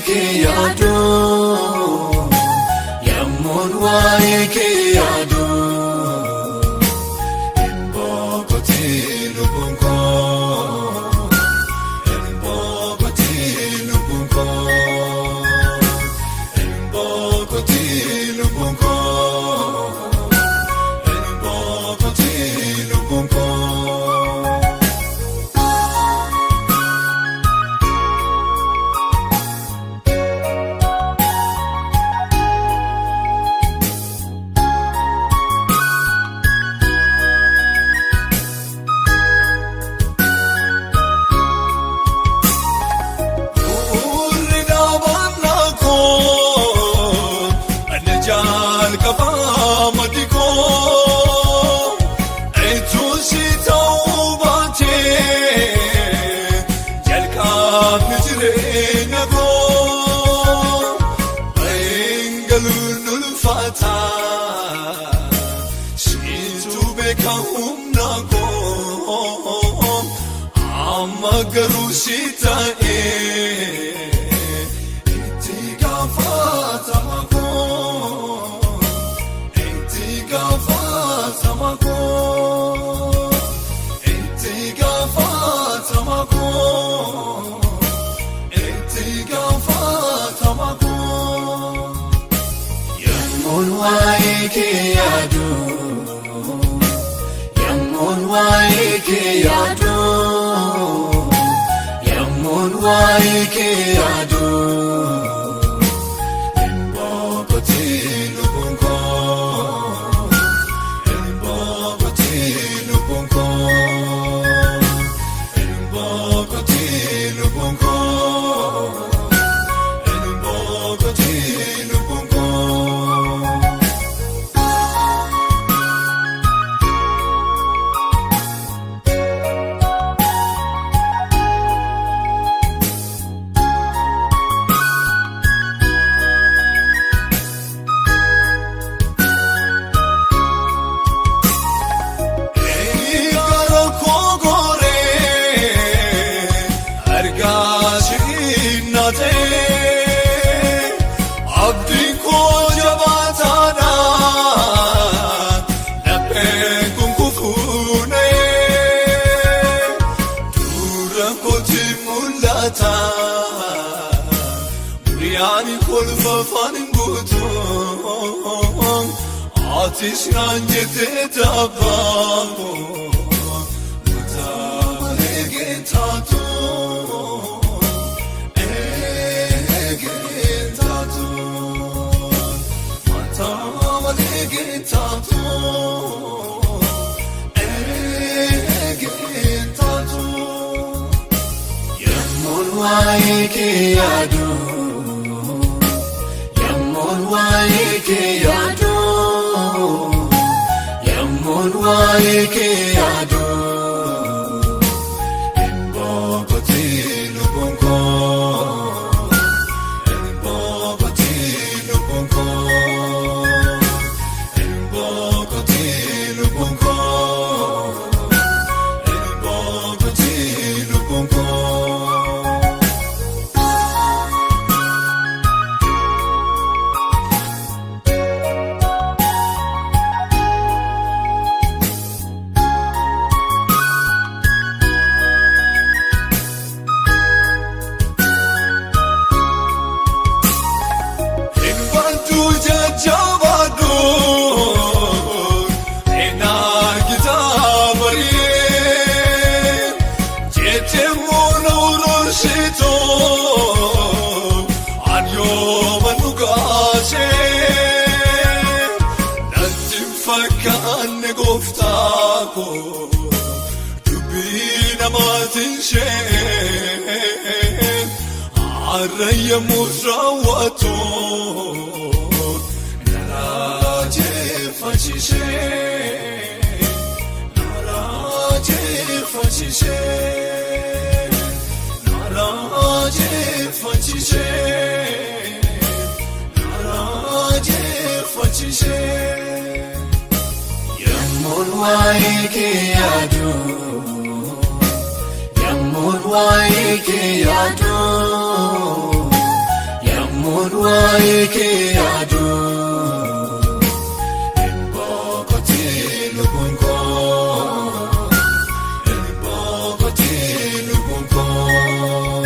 kee yaadu, yemmuun waa'ee kee yaadu, hin boqotiin lubbuun koo, hin boqotiin lubbuun koo, hin boqotiin lubbuun koo, hin boqotiin lubbuun koo. Urri dhaabannaa koo, ani jalqabaa maddi koo, ejjuusi ta'uu baatee jalqabni jireenya koo, bahingaluun ulfaata, siitu beeka humna koo, amma garuu si ta'ee itti gaafatama koo, itti gaafatama koo, itti gaafatama koo, itti gaafatama koo. Yemmuun waa'ee kee yaadu, yemmuun waa'ee kee yaadu, yemmuun waa'ee kee yaadu, hin boqotiin lubbuun koo, hin boqotiin lubbuun koo, hin boqotiin lubbuun koo, hin boqotiin lubbuun koo. Gara koo goree argaa shinnatee, abdiin koo jabaataadha, lapheen kun kufuunee dura kooti mul'ata, guyyaan kolfa afaan guutuu, atis naan jettee tabbaan koo mataa eegentaatu, eegentaatu, mataa eegentaatu, eegentaatu. Yemmuun waa'ee kee yaadu, yemmuun waa'ee kee yaadu, yemmuun waa'ee kee yaadu, hin boqotiin lubbuun koo, hin boqotiin lubbuun koo, hin boqotiin lubbuun koo, hin boqotiin lubbuun koo. Hin baddu jajjabaadhu, hin argita barii, jettee muuna urursitu, ani yooma dhugaasee, natti hin fakkaanne gooftaa koo, dubbii namaatiin ishee. Har'a yemmuu raawwatu na raajeffachiisee, na raajeffachiisee, na raajeffachiisee, na raajeffachiisee. Yemmuun waa'ee kee yaadu, yemmuun waa'ee kee yaadu. Yommuun waa'ee kee yaadu hin boqotiin lubbuun koo, hin boqotiin lubbuun koo,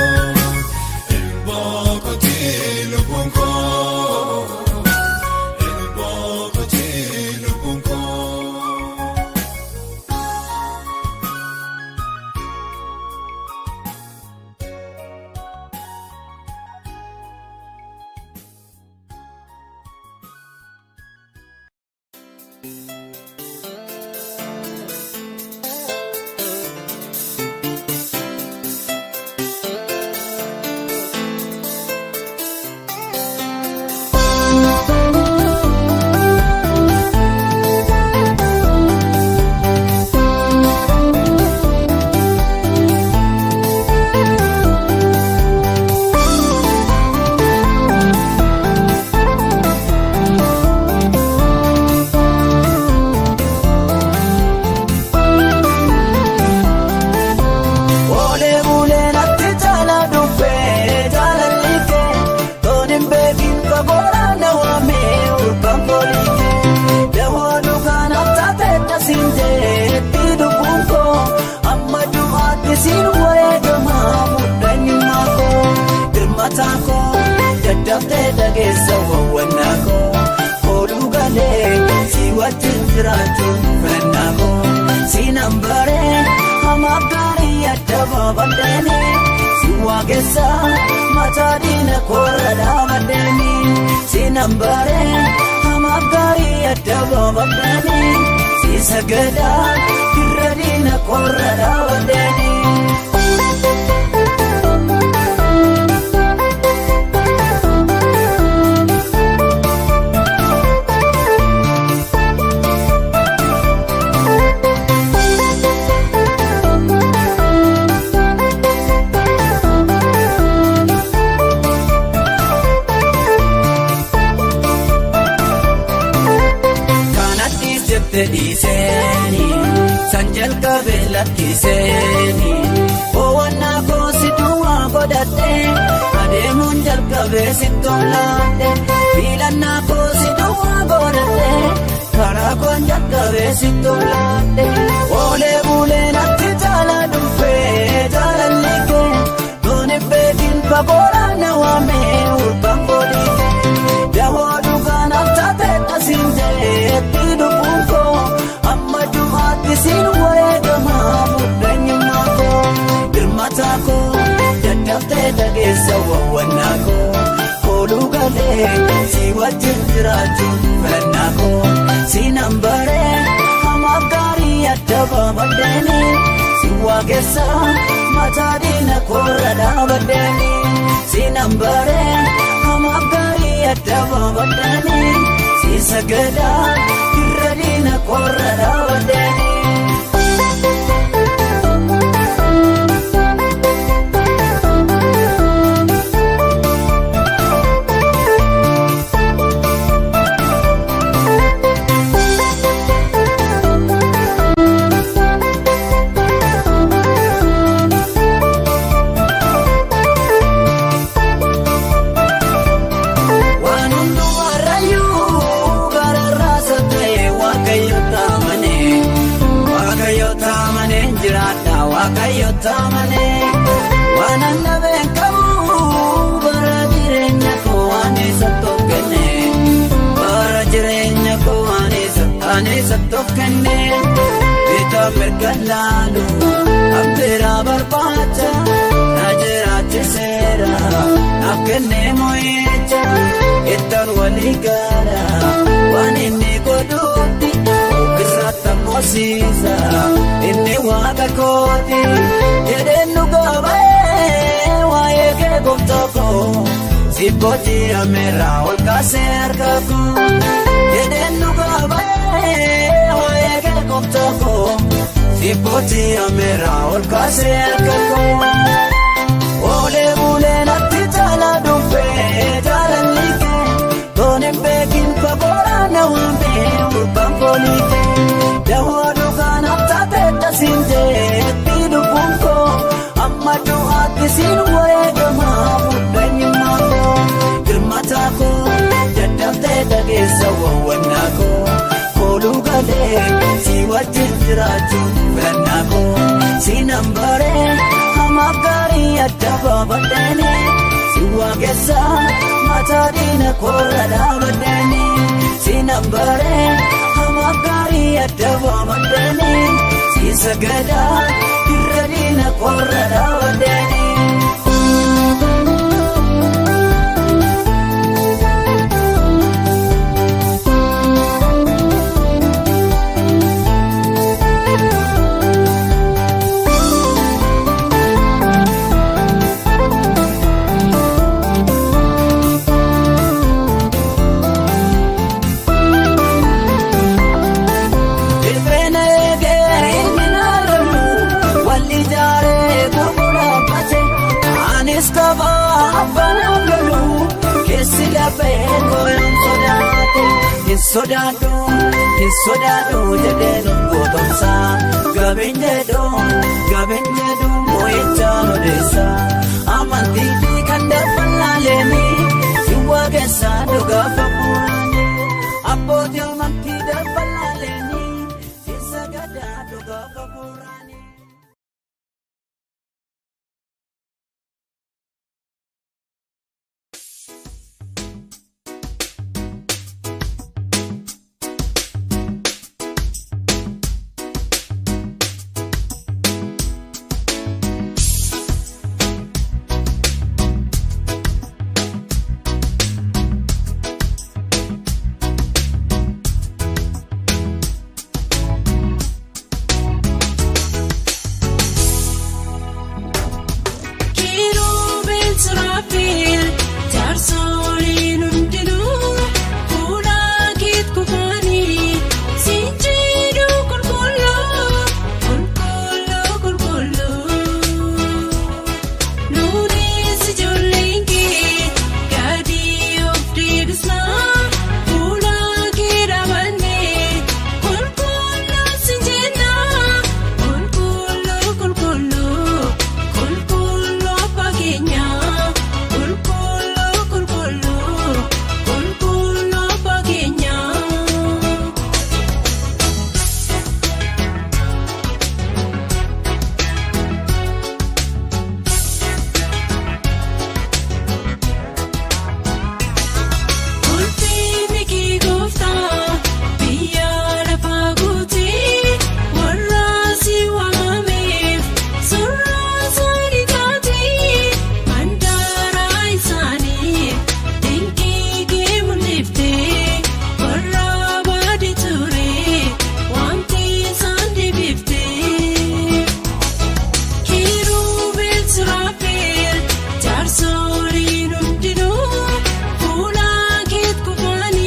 hin boqotiin lubbuun koo, hin boqotiin lubbuun koo. Oolee bulee natti jaalaa dhufe jaalalli kee tooni beekin fagoodhaan na waamee urgaan foolii kee dawoo dhugaan taatee tasiin jeetti lubbuun koo amma du'aatti siin wareegamaa mudhanyummaa koo dirmataa koo daddaftee dhageessa wawwannaa koo kooluu galee si wajjin jiraachuu filannaa koo siinaan baree hamaaf gaarii adda baafadheeni si waaqessa mataa diina koorra dhaabadheeni siinaan baree hamaaf gaarii adda baafadheeni si sagadaa dirra diina koorra dhaabadheeni. Kanattis jette dhiiseeni san jalqabe lakkiseeni ho'annaa koosi duwwaa godhadhe adeemuun jalqabe si tolaadhe fiilannaa koosi duwwaa godhadhe karaa koon jalqabe si tolaadhe oolee bulee natti jaalaa dhufe jaalalli kee dooni beekin fagoodhaan na waamee urgaan foolii kee dawoo dhugaan taatee tasiin jeetti lubbuun koo amma du'aatti siin wareegamaa mudhanyummaa koo dirmataa koo daddaftee dhageessa wawwannaa koo kooluu galee si wajjin jiraachuu filannaa koo siinaan baree hamaaf gaarii adda baafadheeni si waaqessa mataa diina koorra dhaabadheeni siinaan baree hamaaf gaarii adda baafadheeni si sagadaa dirra diina koorra dhaabadheeni. Waan hundumarrayyuu gararraasa ta'e waaqayyo taamane waaqayyo taamane jiraadha waaqayyo taamane waan annabeen qabu bara jireenya koo waan isa tokkenne bara jireenya koo waan isa waan isa tokkenne bitaa mirga laalu abbiraa barbaacha na jiraachiseera naaf kennee mo'icha ittaan walii gaara waan inni godhuutti ofirratti moosiisa inni waaqa kooti jedheen nu gaaba'ee waa'ee kee gooftaa koo si booji'ameera ol kaasee harka koo jedheen nu gaaba'ee waa'ee kee gooftaa koo si booji'ameera ol kaasee harka koo. Oolee bulee natti jaalaa dhufe jaalalli kee tooni beekin fagoodhaan na waamee urgaan foolii kee dawoo dhugaan taatee tasiin jeetti lubbuun koo amma du'aatti siin wareegamaa mudhanyummaa koo dirmata. Wannaa koo kooluu galee si wajjin jiraachuun filannaa koo si nambaree hamaaf gaarii adda baafadheeni si waaqessa mataa diina koorra dhaabadheeni si nambaree hamaaf gaarii adda baafadheeni si sagadaa irra diina koorra dhaabadheeni. Hin sodaadhu jedhee gootomsa gabeen jedhu moo'ichaa odeessa amantii fi kan darban laaleeni si waaqessa dhugaa fafuuraani abbootii amantii darban laaleeni si sagadaa dhugaa fafuuraani. Jaarsoliin hundinuu fuula keetti kufanii.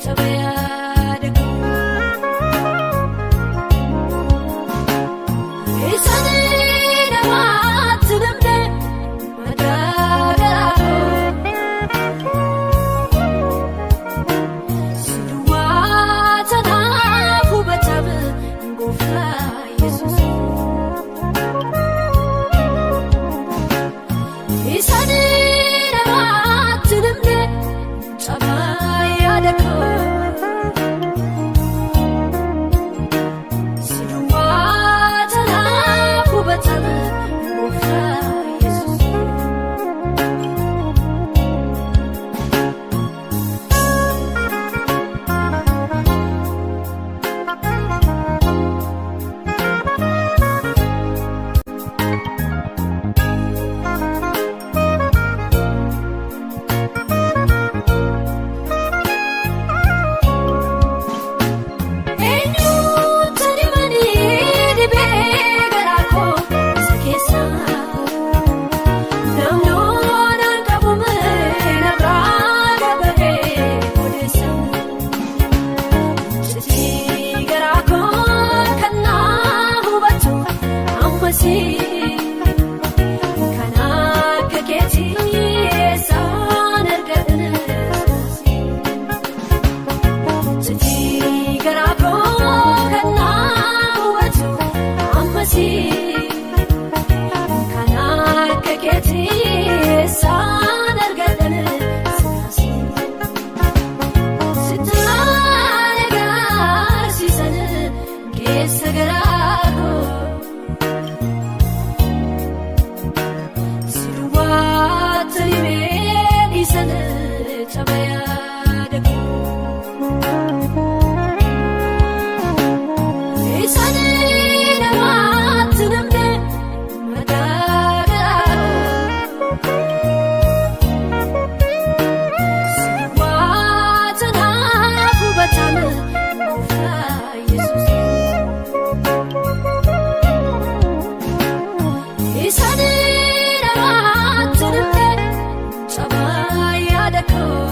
caba yaada koo. Isaan namaatti namne madaa garaa koo. Si duwwaa tanaaf hubatame gooftaa Yesuus. Isaan namaatti namne caba yaada koo. Si duwwaa tanaaf hubatame gooftaa Yesuus. Eenyuutu dibanii dhibee garaa koo isa keessa? Namni qabu narraa gabaree odeessa. Citii garaa koo kan naa hubatu ammasii. Kan akka keetii eessaan argatan? Citii garaa koo kan naa hubatu ammasii. Kan akka keetii eessaan argatan? Sitaan agarsiisan keessa garaa koo. Si duwwaatti dhibee dhiisan caba yaada koo. Isaan namaatti namne madaa garaa koo. Si duwwaa tanaaf hubatame gooftaa Yesuus. Isaan namaatti namne caba yaada koo.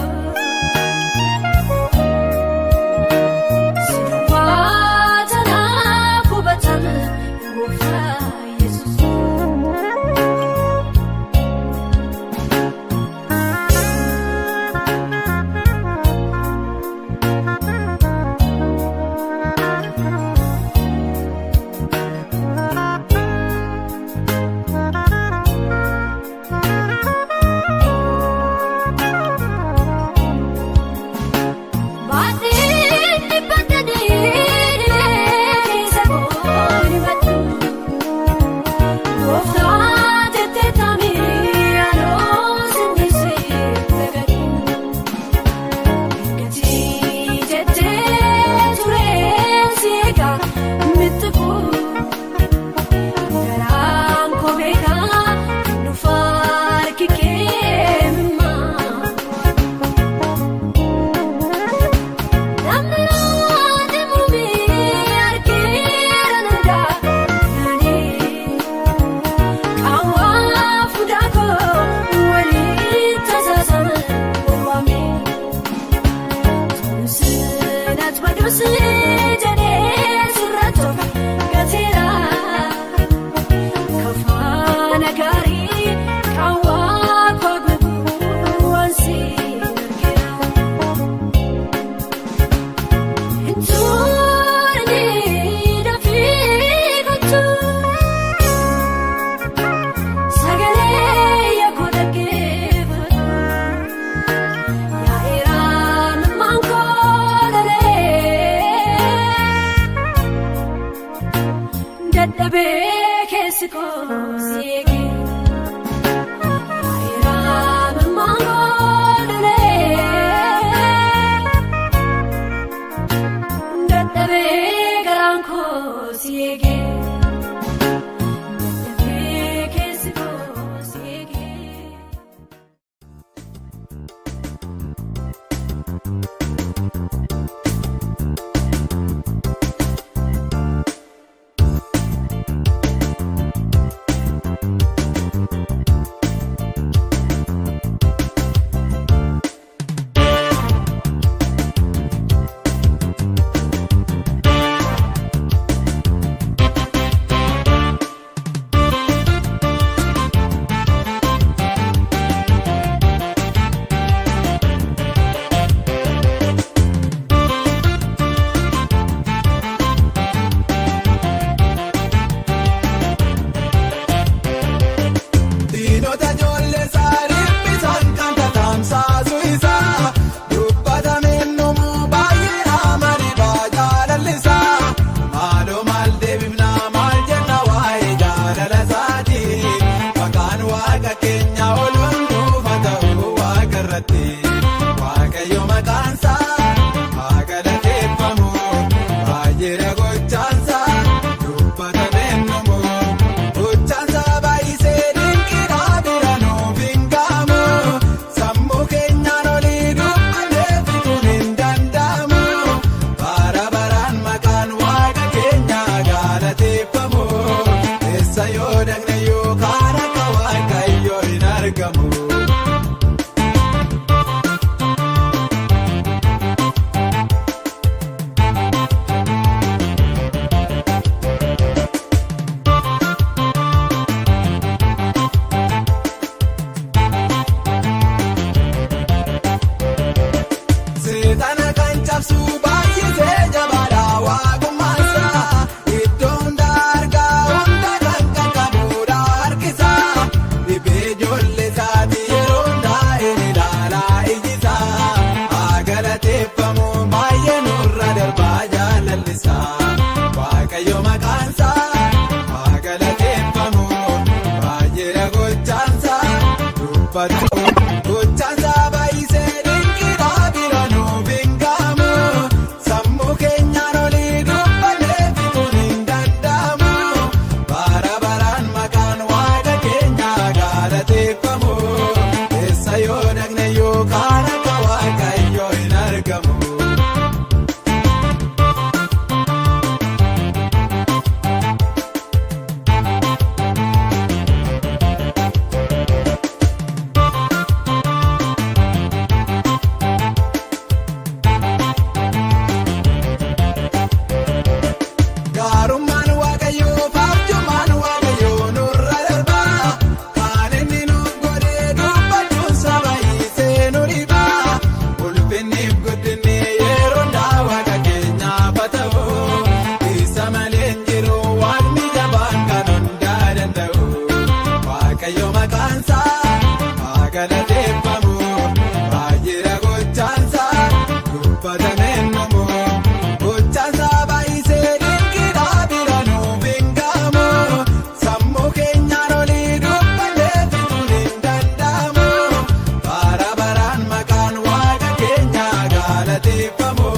cabsu baay'isee jabaadha waaqummaansaa. Iddoo hunda argaa hunda kan qaqqabuudha harkisaa. Dhibee ijoollee isaati yeroo hundaa inni ilaalaa ijisaa. Haa galateeffamu baay'ee nurra darbaa jaalallisaa. Waaqayyo maqaansaa haa galateeffamu baay'eedha gochaansaa dubbatu. Gochaansaa baay'isee dinqiidhaa bira nuuf hin ga'amu. Sammuu keenyaan olii dubbannee fixuun hin danda'amu. Bara baraan maqaan waaqa keenyaa galateeffamu. Eessa yoo dhaqne yookaan akka waaqayyoo hin argamu. Gaarummaan waaqayyoo faarjummaan waaqayyoo nurra darbaa. Kan inni nuuf godhee dubbachuun saba hiisee nu dhibaa. Ulfinniif guddinni yeroo hundaa waaqa keenyaaf haa ta'u. Isa malee hin jiru waaqni jabaan kan hundaa danda'u. Waaqayyo maqaansaa haa galateeffamu. Baay'eedha gochaansaa dubbatamee hin dhumu. Gochaansaa baay'isee dinqiidhaa bira nuuf hin ga'amu. Sammuu keenyaan olii dubbannee fixuun hin danda'amu. Bara baraan maqaan waaqa keenyaa galateeffamu.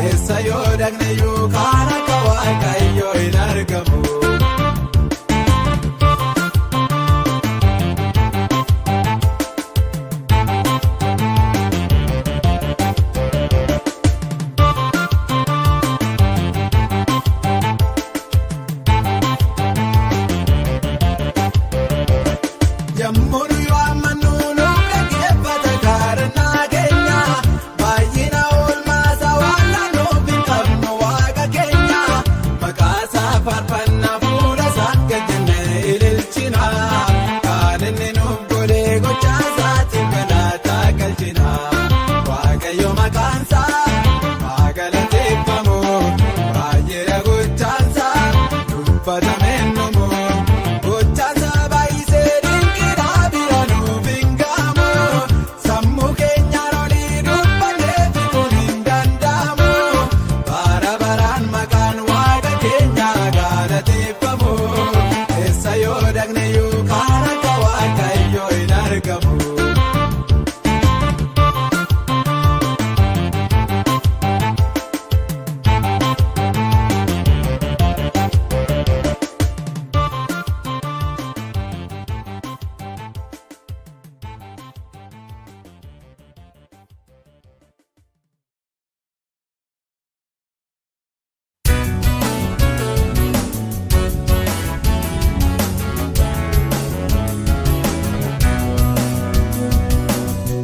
Eessa yoo dhaqne yookaan akka waaqayyoo hin argamu. Yommuu nu yaammannu nuuf dhaggeeffata kadhannaa keenya. Baay'ina oolmaa isaa waan nuuf hin qabnu waaqa keenya. Maqaa isaa faarfannaa fuula isaa gad jennee ililchina. Kan inni nuuf godhe gochaa isaatiin galata galchina. Waaqayyo maqaan isaa haa galateeffamu. Baay'eedha gochaan isaa dubbatamee hin dhumu. Gochaan isaa baay'isee dinqiidhaa bira nuuf hin ga'amu. Sammuu keenyaan olii dubbannee fixuun hin danda'amu. Bara baraan maqaan waaqa keenyaa galateeffamu. Eessa yoo dhaqne yookaan akka waaqayyoo hin argamu.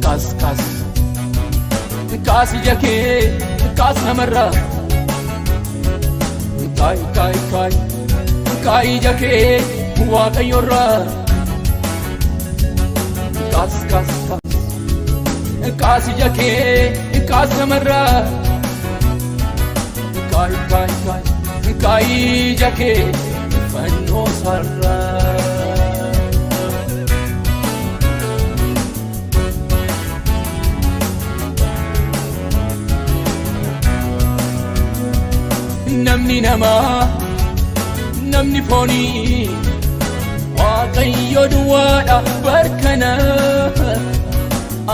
Kaas kaas kaas ija kee kaas namarraa kaayi kaayi kaayi kaayi ija kee waaqayyoorraa kaas kaas kaas kaas ija kee kaas namarraa kaayi kaayi kaayi kaayi ija kee fannoo sarraa. Namni namaa namni foonii waaqayyo duwwaadha barkana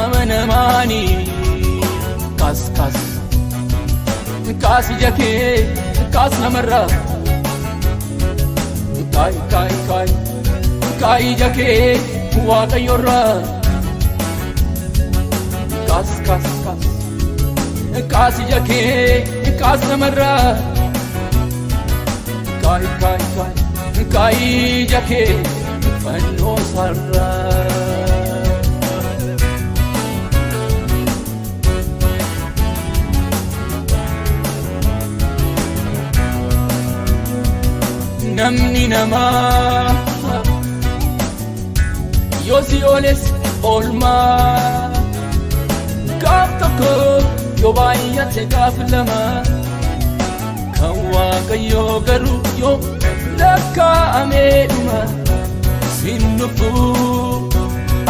amanamaanii. Kaas kaas kaas ija kee kaas namarraa kaayi kaayi kaayi kaayi ija kee waaqayyoorraa kaas kaas kaas kaas ija kee kaas namarraa kaayi kaayi kaayi kaayi ija kee fannoo sarraa. Namni namaa yoo si ooles oolmaa gaaf tokko yoo baay'ee. Baay'ate gaaf lama kan Waaqayyoo garuu yoo lakkaa'amee dhuma sin lubbuu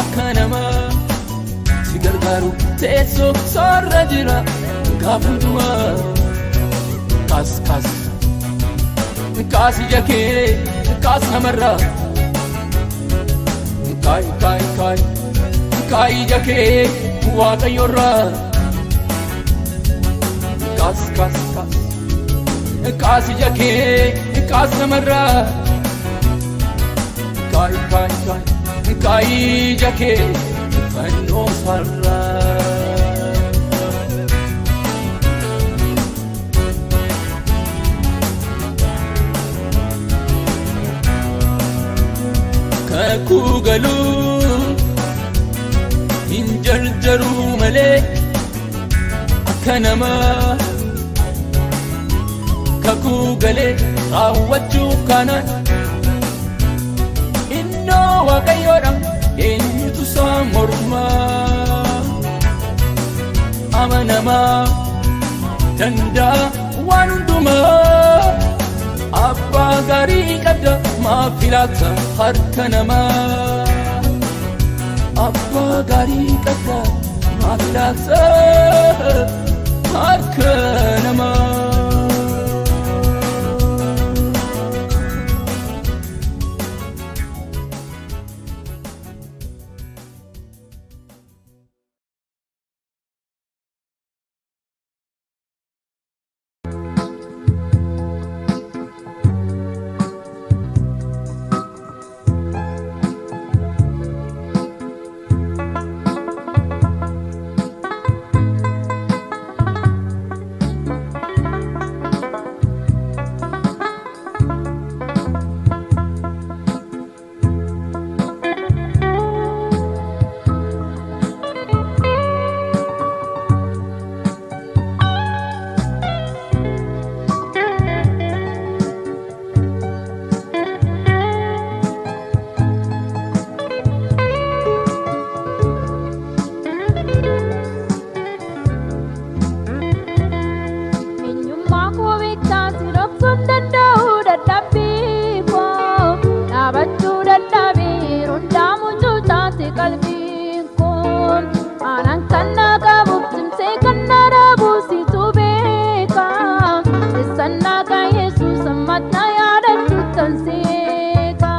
akka namaa si gargaaru teessoo soorra jira gaaf hundumaa. Kaas kaas kaas ija kee kaas namarraa kaayi kaayi kaayi kaayi ija kee Waaqayyoorraa. Kaas kaas kaas kaas ija kee kaas namarraa kaayi kaayi kaayi kaayi ija kee fannoo sarraa. Kakuu galuu hin jarjaruu malee akka namaa kakuu galee raawwachuuf kanaan innoo Waaqayyoodha eenyutu isaa mormaa amanamaa danda'a waan hundumaa abbaa gaarii qabda maaf filata harka namaa abbaa gaarii qabda maaf filata harka namaa. Eenyummaa koo beektaa si dhoksuun danda'u dadhabbii koo dhaabachuu dadhabee hundaa mucucaate qalbiin koo aanaan kan na qabuuf cimsee kan na dhaabu situ beeka eessannaa kan Yesuus ammatti yaadachuu tan seeka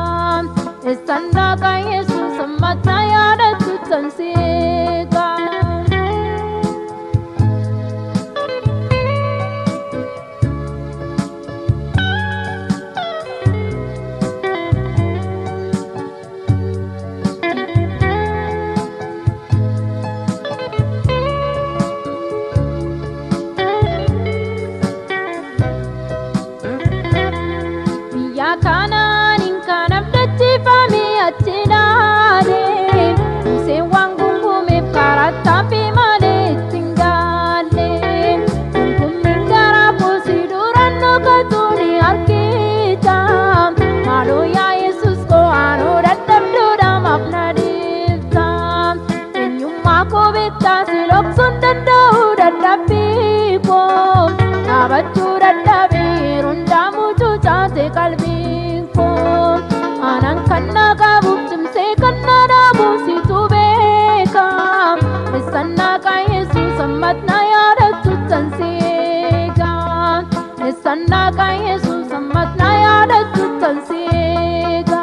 eessannaa kan Yesuus ammatti yaadachuu tan seeka. Biyya kanaan kan abdachiifame achi ilaale Museen waan gungumeef karaa taaffii malee ittiin gaalle Gungummiin karaa buusii duraan dhokatu ni argita Maaloo yaa Yesuus koo aanoo dadhabduudha maaf na dhiifta Eenyummaa koo beektaa si dhoksuun danda'u dadhabbii koo dhaabachuu dadhabee hundaa mucucaate qalbiin koo aanaan kan na qabuuf cimsee kan na dhaabu situ beeka eessannaa kan Yesuus ammatti na yaadatu tan seeka eessannaa kan Yesuus ammatti na yaadatu tan seeka.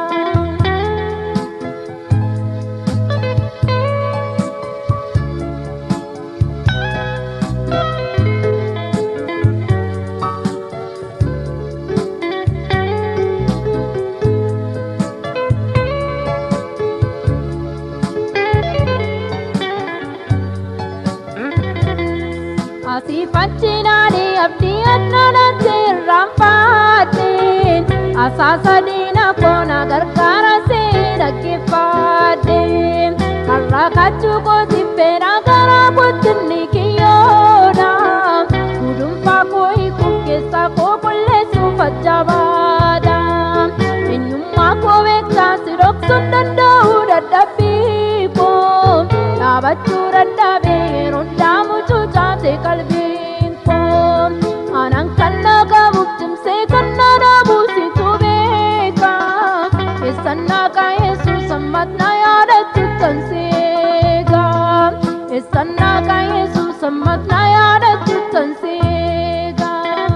Asiif achi ilaalee abdii addanatti irraanfadheen asaasa diina koo na gargaara see dhaggeeffadheen karraa kachuu kootiif fedha garaa kootti ni kiyyoodha gudunfaa koo hiikuuf keessaa koo qulleessuuf ajjabaadha eenyummaa koo beektaa si dhoksuun danda'u dadhabbii koo dhaabachuu dadhabee yeroo hundaa mucucaate qalbii. Eessannaa kan Yesuus ammas na yaadatu tan seegaa.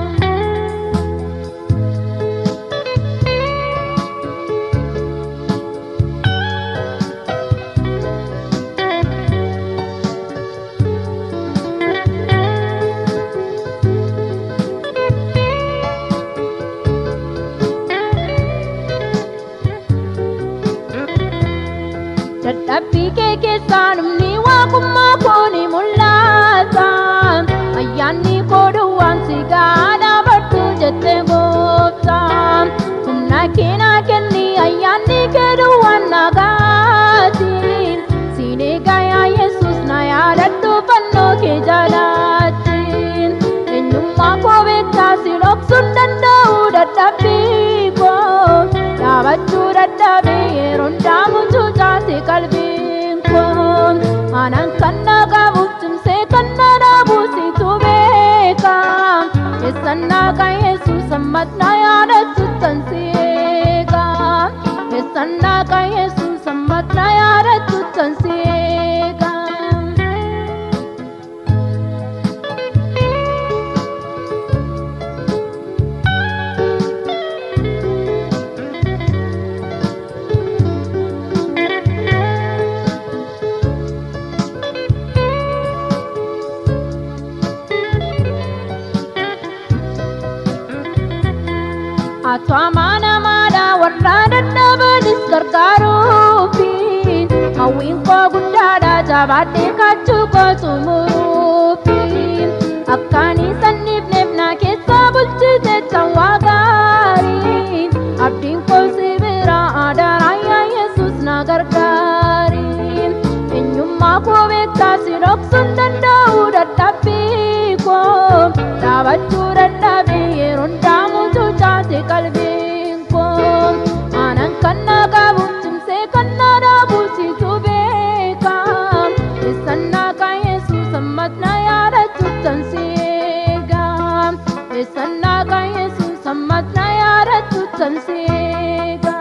Dadhabbii kee keessaan humni waaqummaa koo ni mul'ata. Ayyaanni koo duwwaan si gaadha badhu jette gooftaa. Humna kee naa kenni ayyaanni kee duwwaan na gaati. Siin eegaa yaa Yesuus na yaadadhu fannoo kee jalaatti. Eenyummaa koo beektaa si dhoksuu hin danda'u dadhabbii koo. Dhaabachuu dadhabee yeroon daamutu jaate qalbiin koo. Anaan kan na qabuuf cimsee kan na dhaabu situ beeka. Eessannaa kan Yesuus ammas na yaadatu tan seeqa. Eessannaa kan Yesuus ammas na yaadatu tan seeqa. Atu amanamaadha warra dadhabanis gargaaruufi hawwiin koo guddaadha jabaadhee kaachuu koo xumuruufi akkaan isaan dhiifneef na keessa bulchite tan waa gaarii abdiin koo si bira adaraa yaa Yesuus na gargaari eenyummaa koo beektaa si dhoksuu hin danda'u dadhabbii koo dhaabachuu dadhabee yeroon daamutu jaate qalbiin koo aanan kan na qabu cimsee kan na dhaabu situ beeka eessannaa kan Yesuus ammas na yaadatu tan seega eessannaa kan Yesuus ammas na yaadatu tan seega.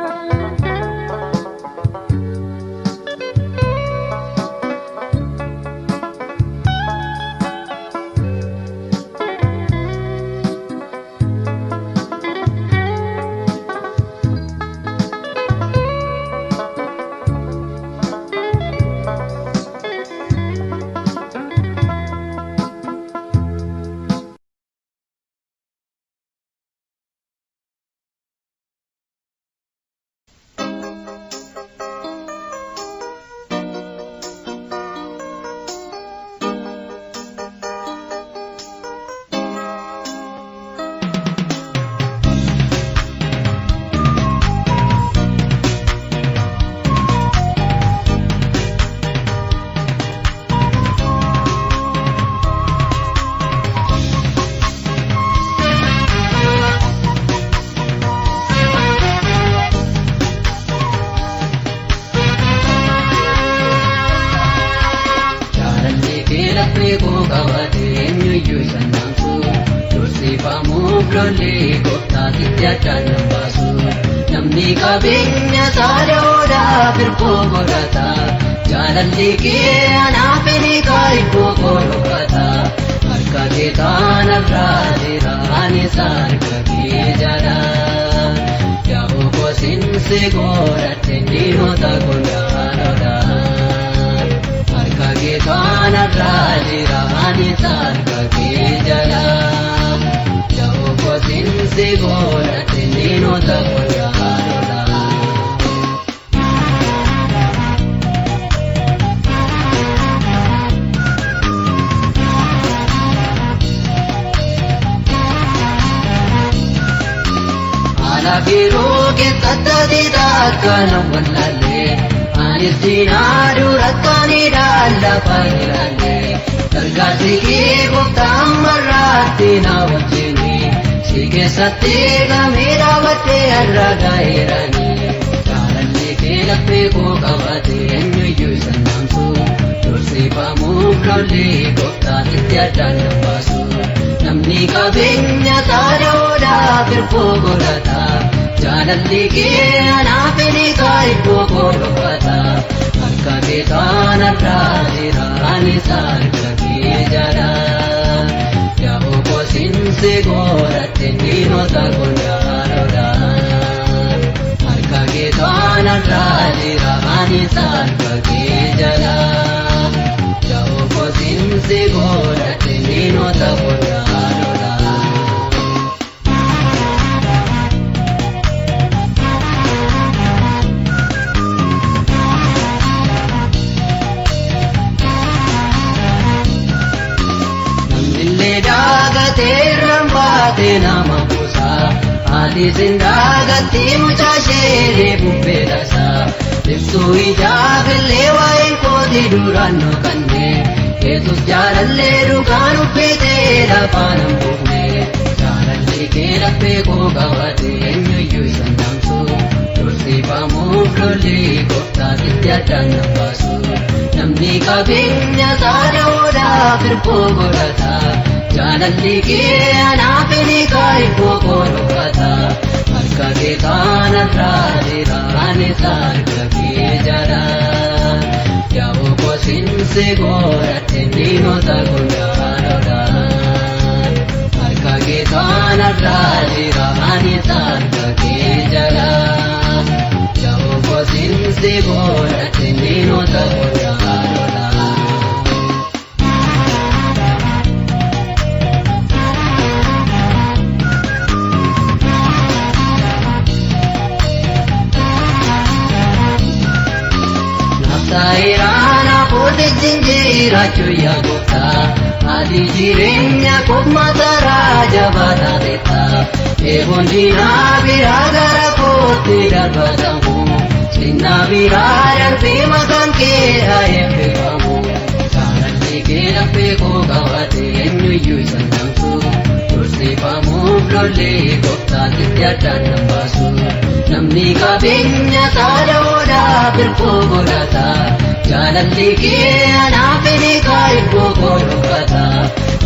Jaalalli kee laphee koo qabate eenyuyyuu isa naamsu dursiifamuuf lolli gooftaatitti addaan nan baasu namni qabeenya isaa da'oodhaaf hirkoo godhata jaalalli kee anaaf ni iddoo koo dhokata harka kee taanarraa jira anis harka kee jala yaa'u kosinsi godhadhe diinota gondaanodha. Harka kee kanarraa jira anis harka kee jala. Yaa'u kosinsi godhadhe diinota gondaanodha. Alaafiruu keessatti taakka wallaalee anis diinaa durakkaanidha lafa ilaalee gargaarsi kee gooftaan marraatti na wajjini si keessatti gamee dhaabattee har'a gaa'eerani jaalalli kee laphee koo qabate eenyuyyuu isa naamsu dursiifamuuf lolli gooftaatitti addaan nan baasu namni qabeenya isaa da'oodhaaf hirkoo godhata jaalalli kee anaaf ni iddoo koo dhokata harka Harka kee taanarraa jira anis harka kee jala. Yaa'u kosinsi godhatte diinota gondaarudha. Harka kee taanarraa jira anis harka kee jala. Yaa'u kosinsi godhatte diinota gondaarudha. Namnillee daagatee rambaatee nama buusa. Haati sindaagatti mucaa ishee bubbee taasa. Ibsuu ijaafillee waa'een kooti duraan nooqanne. Yesus jaalallee dhugaan uffitee lafaan hin buufne. Jaalalli kee laphee koo qabate eenyuyyuu isa hin dhaamsu. Dursiifamuuf lolli gooftaatitti addaan na baasu. Namni qabeenya isaa dha'uudhaaf hirkoo godhata. Jaalalli kee anaaf ni kaa'ibboo koo dhokata. Harka kee taanarraa jira anis harka kee jala. Yaa'u kosinsi godhatte diinota gondaarudha. Harka kee taanarraa jira anis harka kee jala. Yaa'u kosinsi godhatte diinota gondaarudha. Naaftaayiraan hafuurri jiraachuu yaa gooftaa. Ati jireenya koof mataraa jabaa taateetta. Eeboon diinaa biraa gara kootti darbatamu. Sinnaa biraa darbee maqaan kee haa eebbifamu. Jaalalli kee laphee koo qabate eenyuyyuu isa hin dhaamsu. Dursiifamuuf lolli gooftaatitti addaan na baasu. Namni qabeenya isaa dha'uudhaaf hirkoo godhata. Jaalalli kee anaaf ni kaa'ibboo koo dhokata.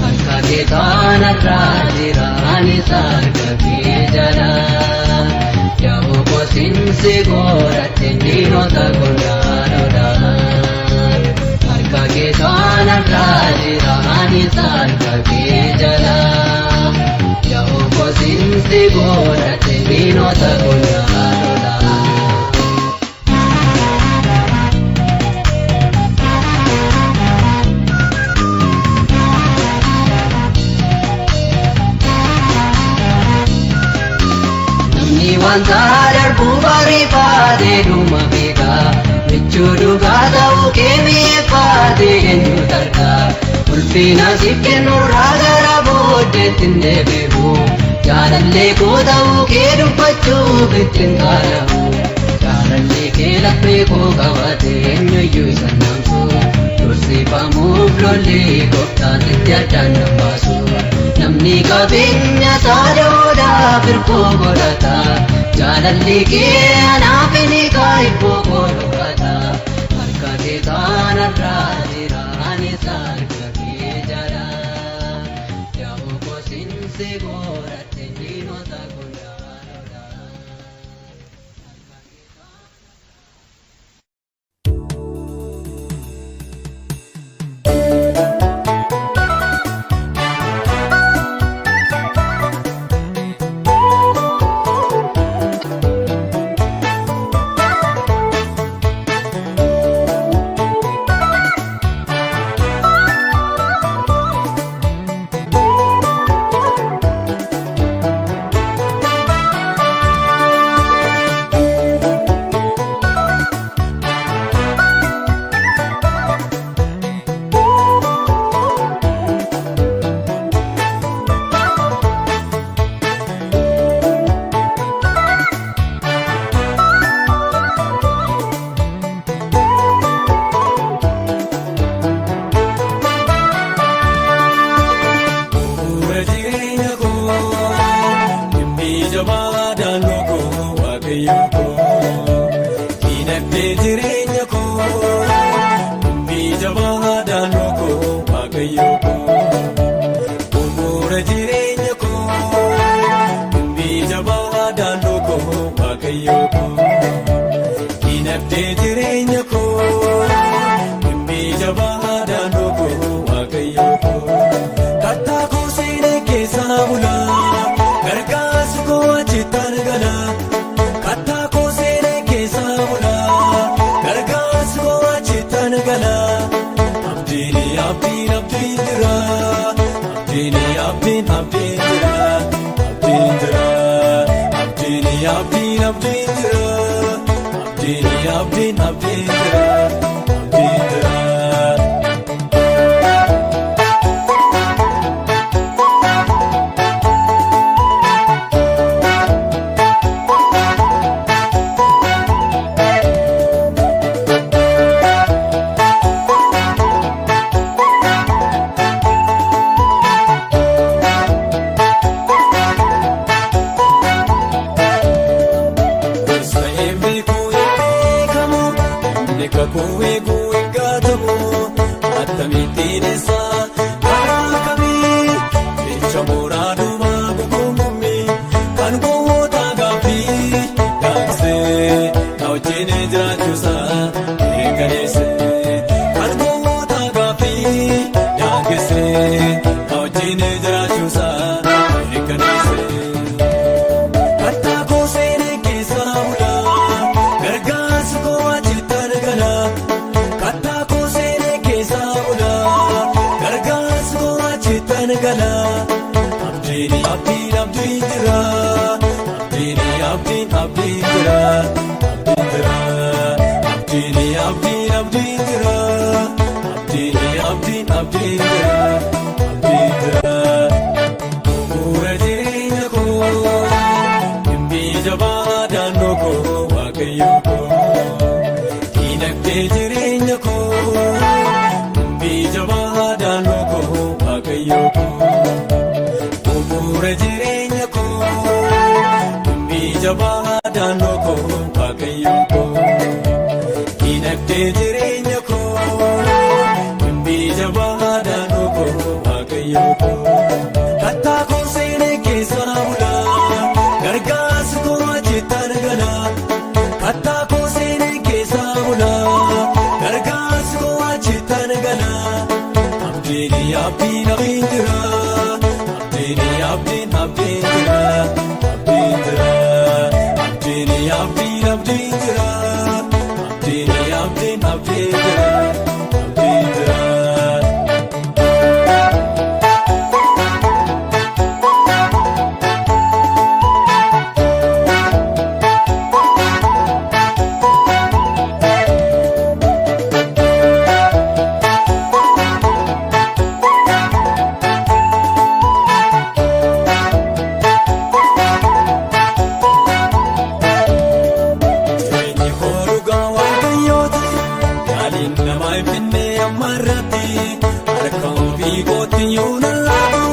Harka kee taanarraa jira anis harka kee jala. Yaa'u kosinsi godhatte diinota gondaarudha. Harka kee taanarraa jira anis harka kee jala. Yaa'u kosinsi godhatte diinota gondaarudha. Namni wanta darbu bariifatee dhuma beeka. Michuu dhugaa ta'uu kee mi'eeffatee eenyu tarka. Ulfina siif kennurraa gara booddeetti hin deebi'u. Jaalallee koo ta'uu kee dubbachuuf ittiin qaana'u. Jaalallee kee laphee koo qabate eenyuyyuu isa hin dhaamsu. Dursiifamuuf lolli gooftaatitti addaan na baasu. Namni qabeenya isaa dha'uudhaaf hirkoo godhata. Jaalalli kee anaaf ni kaa'ibboo koo dhokata. Harka kee taanarraa jira anis harka kee jala. Yaa'u kosinsi godhatte diinota gondaarudha. Bu'uura jireenya koo dhimmi jabaa daandoo koo waaqayyo koo dinagdee jireenya koo dhimmi jabaa daandoo koo waaqayyo koo bu'uura jireenya koo dhimmi jabaa daandoo koo waaqayyo koo dinagdee jireenya koo. abdiin abdiin jira. Abdiin abdiin abdiin jira. Abdiin jira. Abdiin abdiin abdiin jira. Abdiin abdiin abdiin jira. Abdiin jira. Gosa beekuu hin beekamu, namni kakuu eeguu hin gaatamu. Akkamittiin isa karaa kamii, jecha mooraa duubaa guguummi, kan gowwoota gaaffii daaksee, na wajjin jiraachuusaa eegaleessee. Kan gowwoota gaaffii daaksee, na wajjin jiraachuusaa eegaleessee. Kattaa koo seenee keessa bulaa, gargaarsi koo achitti argala. Kattaa koo seenee keessa bulaa, gargaarsi koo achitti argala. Abdiin abdiin abdiin jira. Abdiin abdiin abdiin jira. Abdiin jira. Abdiin abdiin abdiin jira. Abdiin abdiin abdiin jira. Abdiin jira. Bu'uura jireenya koo, dhimmi jabaa daandoo koo, Waaqayyo koo. Dinagdee jireenya koo, dhimmi jabaa daandoo koo, Waaqayyo koo. Bu'uura jireenya koo, dhimmi jabaa daandoo koo, Waaqayyo koo. Dinagdee jireenya koo, dhimmi jabaa daandoo koo, Waaqayyo koo. Kattaa koo seenee keessa bulaa, gargaarsi koo achitti argala. Kattaa koo seenee keessa bulaa, gargaarsi koo achitti argala. Abdiin abdiin abdiin jira. Abdiin abdiin abdiin jira. Abdiin jira. Abdiin abdiin abdiin jira. Abdiin abdiin abdiin jira. Abdiin jira. Jireenyi koo dhugaa Waaqayyooti. Yaaliin namaa hin finne amma irratti. Harka ofii kootti yoo na laatu,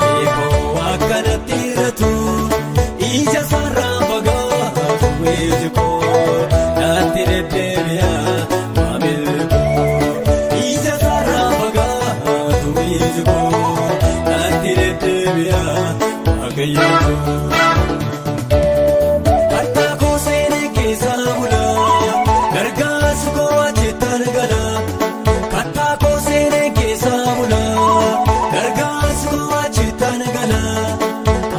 eekoo akkanatti irratu. Ija sarara fagaatu iji koo, natti deddeebi'a maamilli koo. Ija sarara fagaatu iji koo, natti deddeebi'a Waaqayyo koo. Kattaa koo seenee keessa bulaa, gargaarsi koo achitti argala. Kattaa koo seenee keessa bulaa, gargaarsi koo achitti argala.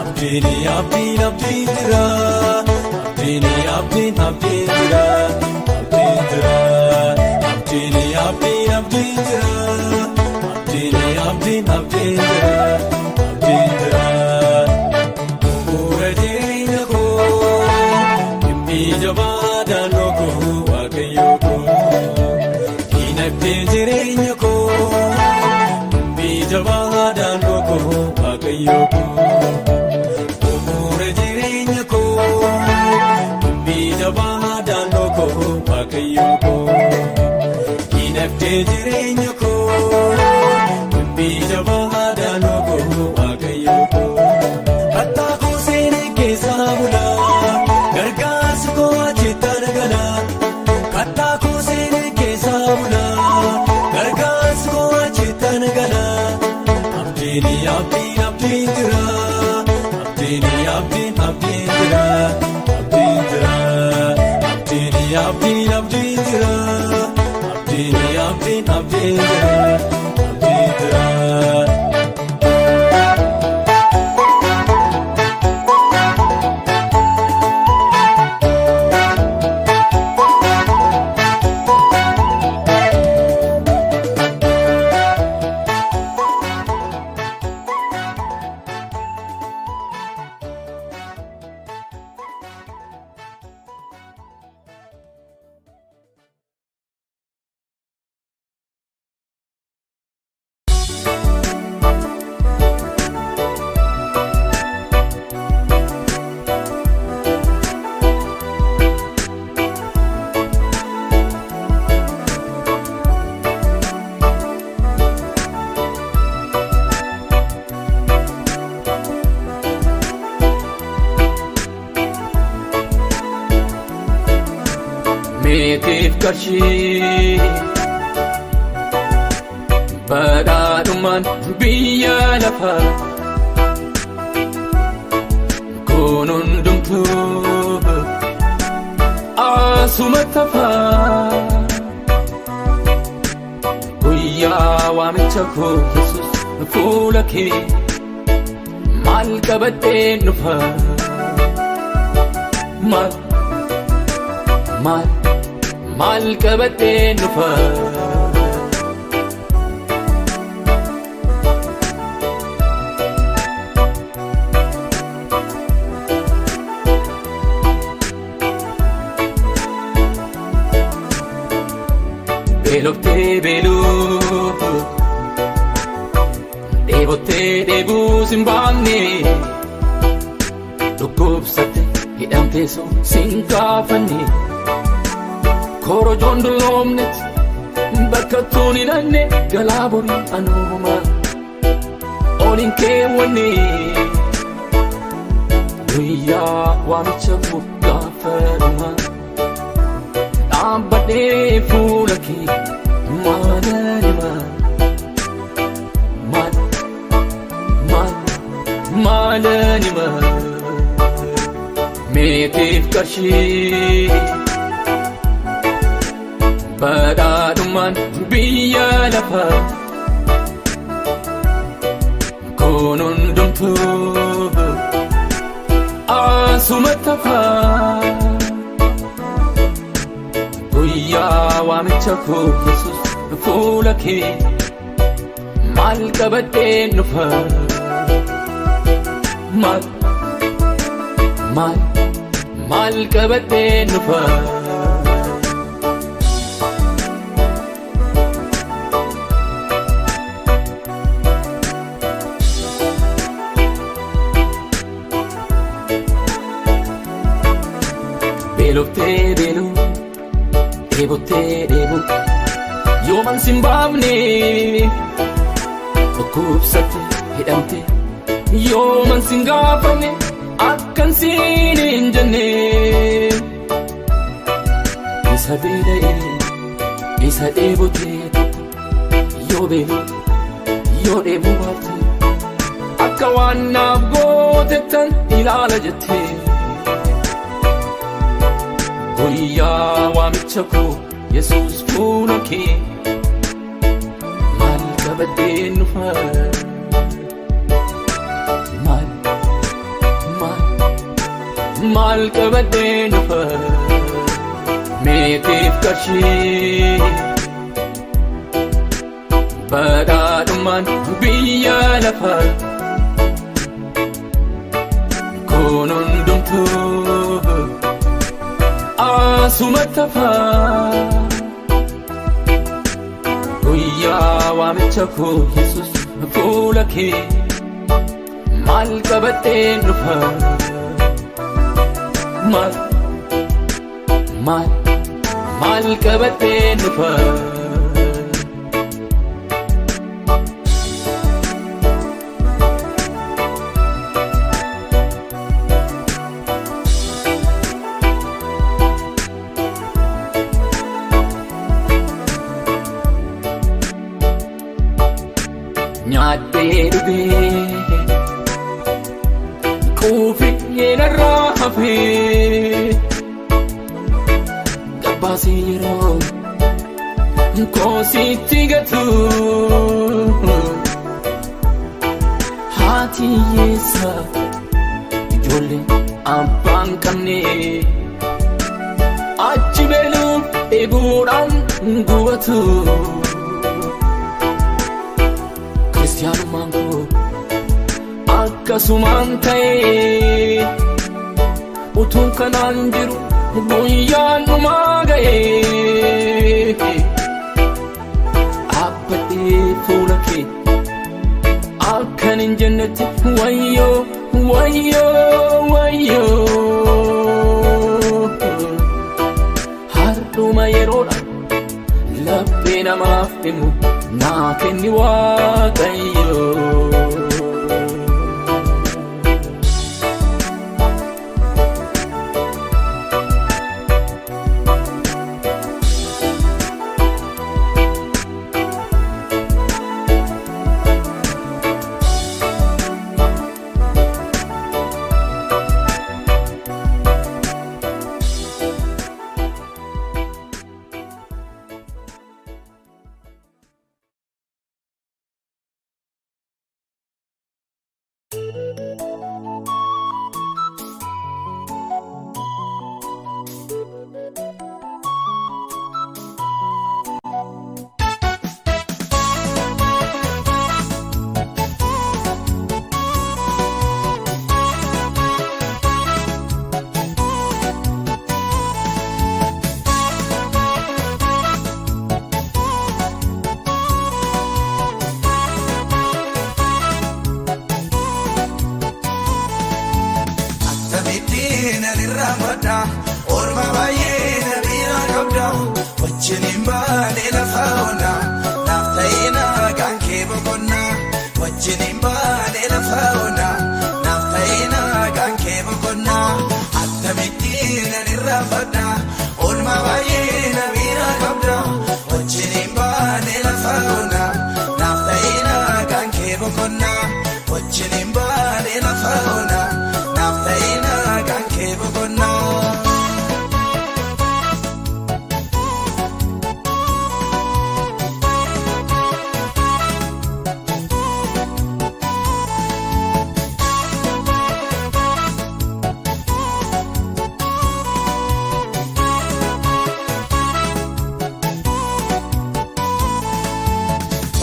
Abdiin abdiin abdiin jira. Abdiin abdiin abdiin jira. Abdiin jira. Abdiin abdiin abdiin jira. Abdiin abdiin abdiin jira. Abdiin jira. Bu'uura jireenya koo, dhimmi jabaa daandoo koo, Waaqayyo koo. Dinagdee jireenya koo, dhimmi jabaa daandoo koo, Waaqayyo koo. Bu'uura jireenya koo, dhimmi jabaa daandoo koo, Waaqayyo koo. Dinagdee jireenya koo, dhimmi jabaa daandoo koo, Waaqayyo koo. Kattaa koo seenee keessa bulaa, gargaarsi koo achitti argala. Kattaa koo seenee keessa bulaa, gargaarsi koo achitti argala. Abdiin abdiin abdiin jira. Abdiin abdiin abdiin jira. Abdiin jira. Abdiin abdiin abdiin jira. Abdiin abdiin abdiin jira. Abdiin jira. Meetiif qarshii badhaadhummaan biyya lafaa kun hundumtuu asuma tafaa. Guyyaa waamicha koo Yesuus fuula kee maal qabadheen dhufa? Maal maal maal qabadheen dhufa? Beeloftee beeluu, dheebottee dheebuu sin baafne, dhukkubsatte hidhamtee soo sin gaafanne, korojoon dulloomnetti bakka tuun hin hanne, galaa borii anuuma oliin keewwanne. Guyyaa waamicha koo gaafa dhumaa dhaabbadhee fuula kee maalan hima? Maal maal maalan hima? Meetiif qarshii badhaadhummaan biyya lafaa kun hundumtuu asuma tafaa. Guyyaa waamicha koo Yesuus fuula kee maal qabadheen dhufa? Maal maal maal qabadheen dhufa? Beeloftee beeluu, dheebottee dheebuu yooman sin baafne, dhukkubsatte hidhamte yooman sin gaafanne, akkan siin hin jenne. Isa beela'ee isa dheebotee tokko yoo beelu yoo dheebuu baafte, akka waan naaf gootettan ilaala jettee. Guyyaa waamicha koo Yesuus fuula kee maal qabadheen dhufa? Maal maal maal qabadheen dhufa? Meetiif qarshii badhaadhummaan biyya lafaa kun hundumtuu asuma tafaa. Guyyaa waamicha koo Yesuus fuula kee maal qabadheen dhufa? Maal maal maal qabadheen dhufa? Nyaadhee dhugee quufee narraa hafee, gabbaasee yeroo koositti gatu, haati hiyyeessa ijoollee abbaan qabne achi beeluuf dheebuudhaan gubatu. Kiristiyaanummaan koo akkasumaan ta'ee, utuun kanaan jiru guyyaan dhumaa ga'ee, dhaabbadhee fuula kee akkan hin jennetti, wayyoo wayyoo wayyoo, hardhuma yeroodha laphee namaaf dhimmu naa kenni Waaqayyo. irraanfadha. Oolmaa baay'ee na bira qabda. Wajjin hin baane lafa ona. Naaf ta'ee nagaan kee boqonnaa. Wajjin hin baane lafa ona. Naaf ta'ee nagaan kee boqonnaa. Attamitti nan irraanfadha. Oolmaa baay'ee na bira qabda. Wajjin hin baane lafa ona. Naaf ta'ee nagaan kee boqonnaa. Wajjin hin baane lafa ona. Naaf ta'ee nagaan kee boqonnaa.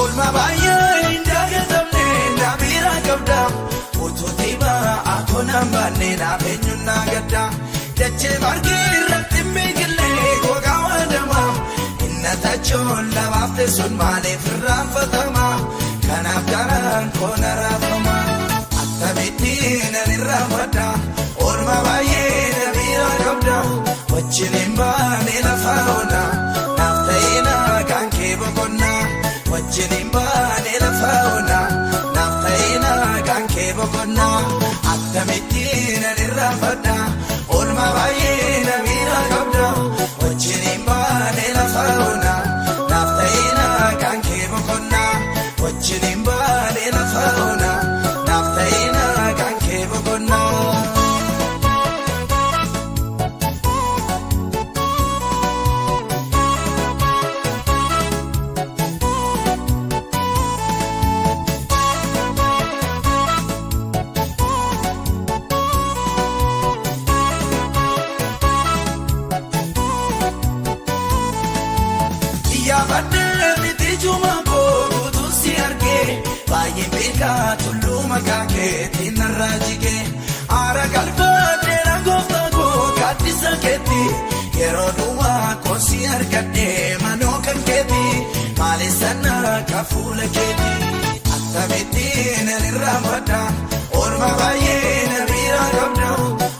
Oolmaa baay'ee hin dagatamne na bira qabda. Utuu dhibaa akkoo baanne naaf eenyuun na gadda. Dachee margi irratti miigilee gogaa waadama. Inna tachoon lafaaf teessuun maaliif irraanfatama? Kanaaf garaan koo na raafama. Attamitti nan irraanfadha. Oolmaa baay'ee na bira qabda. Wajjin hin baane lafa ona. Naaf ta'ee nagaan kee boqonnaa. Wajjin hin baane lafa ona. Naaf ta'ee nagaan kee boqonnaa. Attamitti nan irraanfadha. Oolmaa baay'ee na bira qabda. Wajjin hin baane lafa ona. Naaf ta'ee nagaan kee boqonnaa. Wajjin hin baane lafa ona. Naaf ta'ee nagaan kee boqonnaa. Yaabadde miti juma koo guutuun si argee baay'een beekaa tulluu maqaa keetiin narraa jigee aara galfadhee gooftaa koo gaaddisa keetti yeroo duwwaa koo si argadhee manoo kan keetti maaliif sana ka fuula keetti attamitti nan irraanfadha oolmaa baay'ee na bira qabda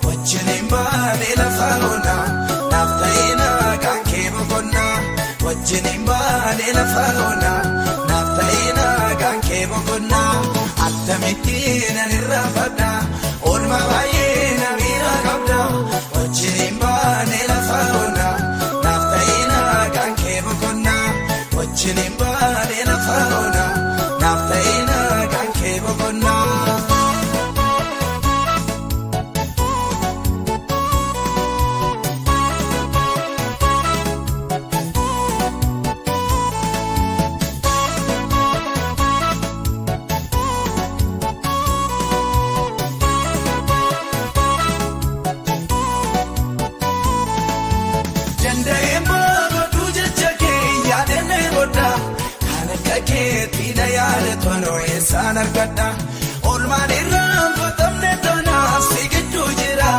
wajjin hin baane lafa ona naaf ta'ee nagaan kee boqonnaa. Wajjin hin baane lafa ona. Naaf ta'ee nagaan kee boqonnaa. Attamitti nan irraanfadha. Oolmaa baay'ee na bira qabda. Wajjin hin baane lafa ona. Naaf ta'ee nagaan kee boqonnaa. Wajjin hin baane lafa ona. Naaf ta'ee nagaan kee boqonnaa. Danda'ee maaduu jecha kee yaadannee booda kan akka keetti na yaadatu eessaan argadha. Oolmaan irraanfatamne tanaaf si gidduu jira.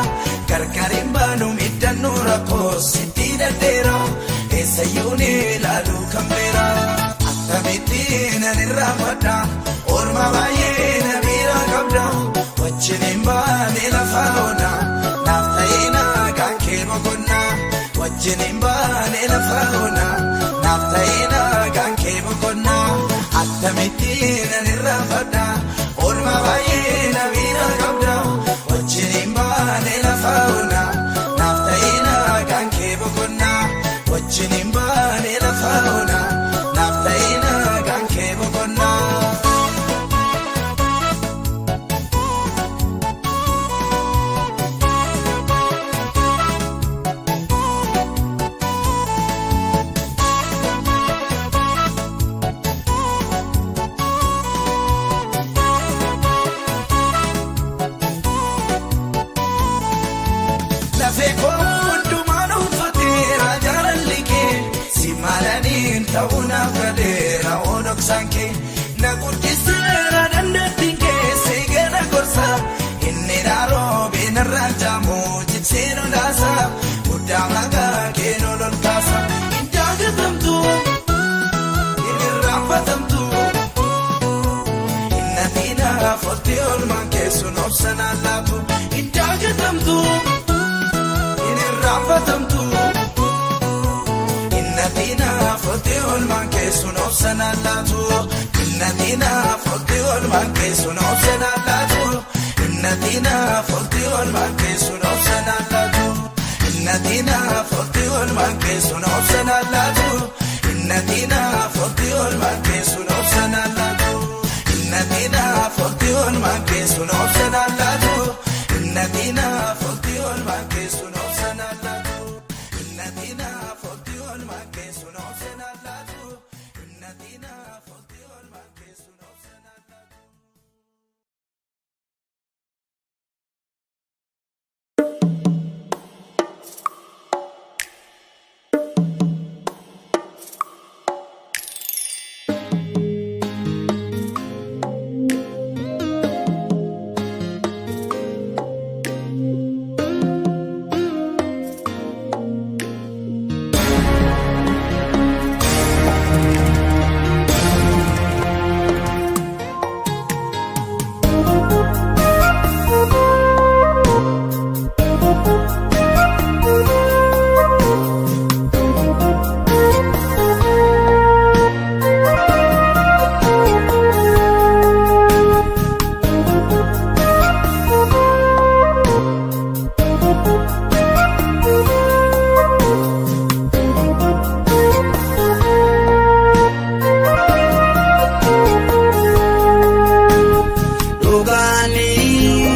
Gargar hin baanu miidhannoo rakkoo sitti dadheera. Eessayyuu ni ilaalu kan beera. Attamitti nan irraanfadha. Oolmaa baay'ee na bira qabda. Wajjin hin baane lafa ona. Naaf ta'ee nagaan kee boqonnaa. Wajjin hin baane lafa ona. Naaf ta'ee nagaan kee boqonnaa. Attamitti nan irraanfadha. Oolmaa baay'ee na bira qabda. Wajjin hin baane lafa ona. Naaf ta'ee nagaan kee boqonnaa. Wajjin hin baane lafa ona. Naaf ta'ee nagaan kee boqonnaa. Lafee koo hundumaan uffateera jaalalli kee si maalaniin ta'uu naaf galeera odoksaan kee na guddiseera dandeettiin kee si gana gorsa inni daaroo narraa jaamu jibsee lolaasa guddaa maqaa kee lolol kaasa hin daagatamtu hin irraanfatamtu. Inna folti olmaan keessuun obsanaan laatu hin daagatamtu. Olti oolmaan keessuun obsanaan laatu. Innatinaaf olti oolmaan keessuun obsanaan laatu. Innatinaaf olti oolmaan keessuun obsanaan laatu. Innatinaaf olti oolmaan keessuun obsanaan laatu. Innatinaaf olti oolmaan keessuun obsanaan laatu. Innatinaaf olti oolmaan keessuun obsanaan laatu. Innatinaaf olti oolmaan keessuun obsanaan laatu. Innatinaaf olti oolmaan keessuun obsanaan laatu. Innatinaaf olti oolmaan keessuun obsanaan laatu. Dhugaanii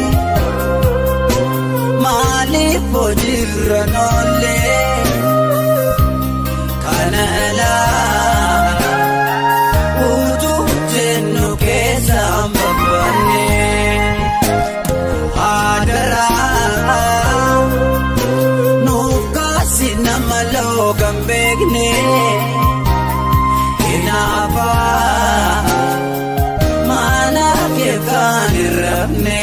maaliif hojiirra noollee kana alaa utuu jennu keessa babbanne haadaraa nuuf kaasi nama loogan beekne hinaafaa. Mana keekaan irrafne.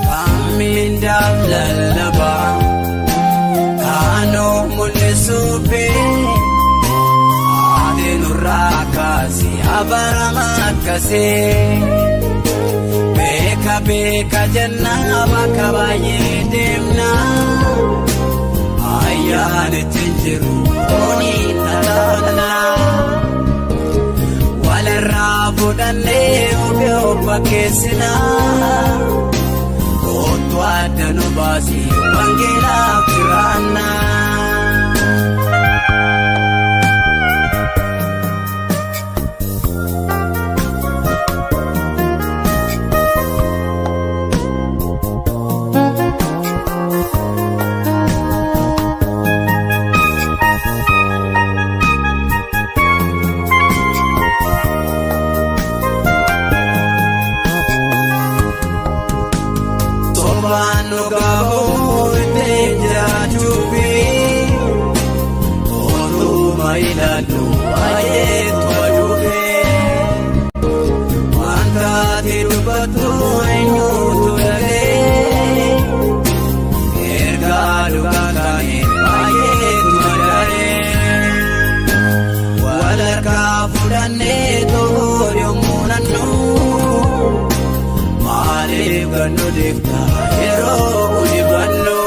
Kamindaaf lallabaa kaanoo mul'isuufi haati nurraa kaasee abarama akkasii beeka beeka jennaa bakka baay'ee deemnaa ayyaanichi hin jiru foonii dhalaanaa. Walirraa fudhannee ofii of fakkeessinaa. Kootu adda nu baasii wangeelaaf jiraannaa. Sobaan nu gaafuu ittiin jiraachuufi ooluma ilaallu baay'eetu aduufi wanta ati dubbattu eenyutu dhaga'e ergaa dhugaa kaane baay'eetu madaa'e wal harkaa fudhannee too yommuu nannu. Maaliif gannu deemta yeroo hujifannu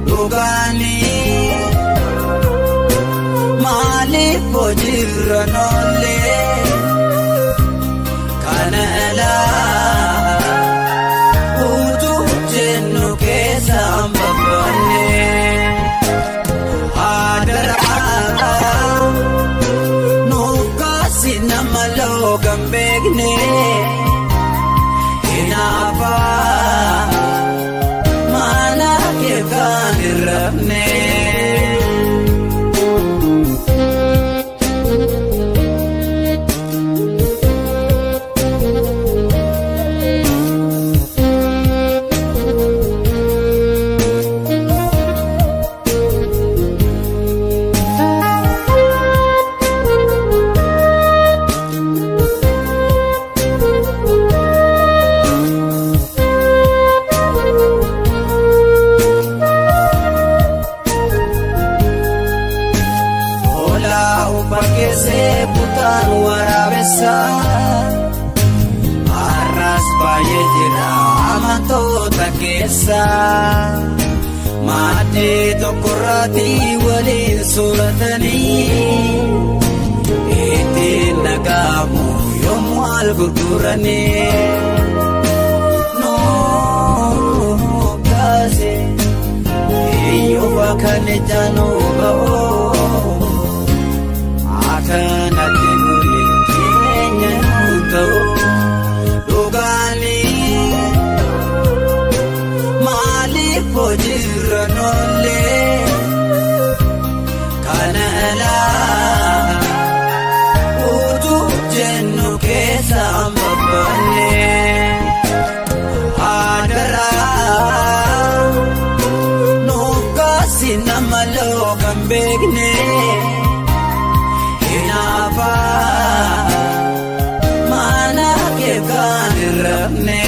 dhugaanii maaliif hojiirra noollee kana alaa utuu jennu keessa babbanne haadaraa nuuf kaasi nama loogan beekne. Hinaafaa mana keekaan irrafne. Ilkaan waraabessaa har'as baay'ee jira amantoota keessa. Maaddii tokkorraatti waliin sooratanii ittiin dhaga'amu yommuu al gurguranii. Nuu kaase iyyuu kan ijaan ba'oo akkanatti nuyi jireenya nu ta'u dhugaanii. Maaliif hojiirra noollee kana alaa utuu jennu keessa babbanne adaraa nuuf kaasi nama lookan beekne hinaafaa mana kee kan hin rafne.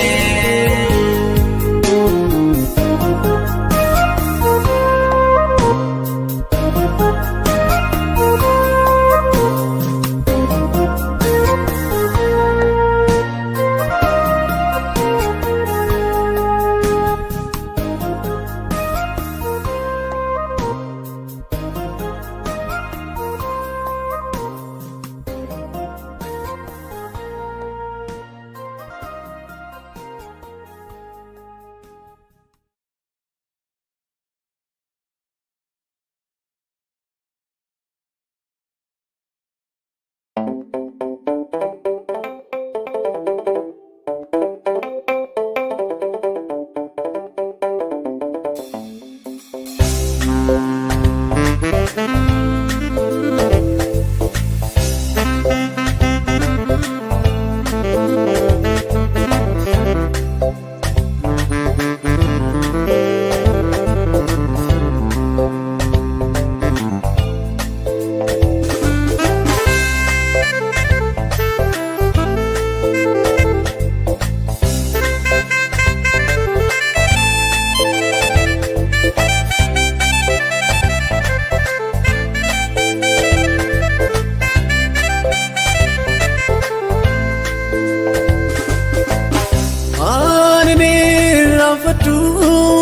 Ani irraanfadhu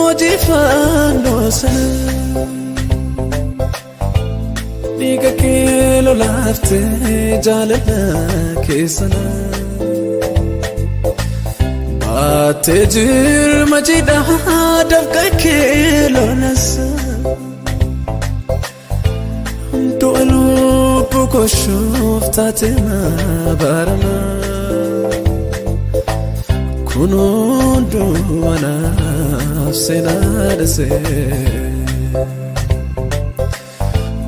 odeeffannoo sana dhiiga kee lolaaftee jaalala keessana baattee jirma jiidhaa dafqa kee lolasa du'a lubbuu koshuuf taate maabarama. Kun hunduu anaaf seenaa dhasee.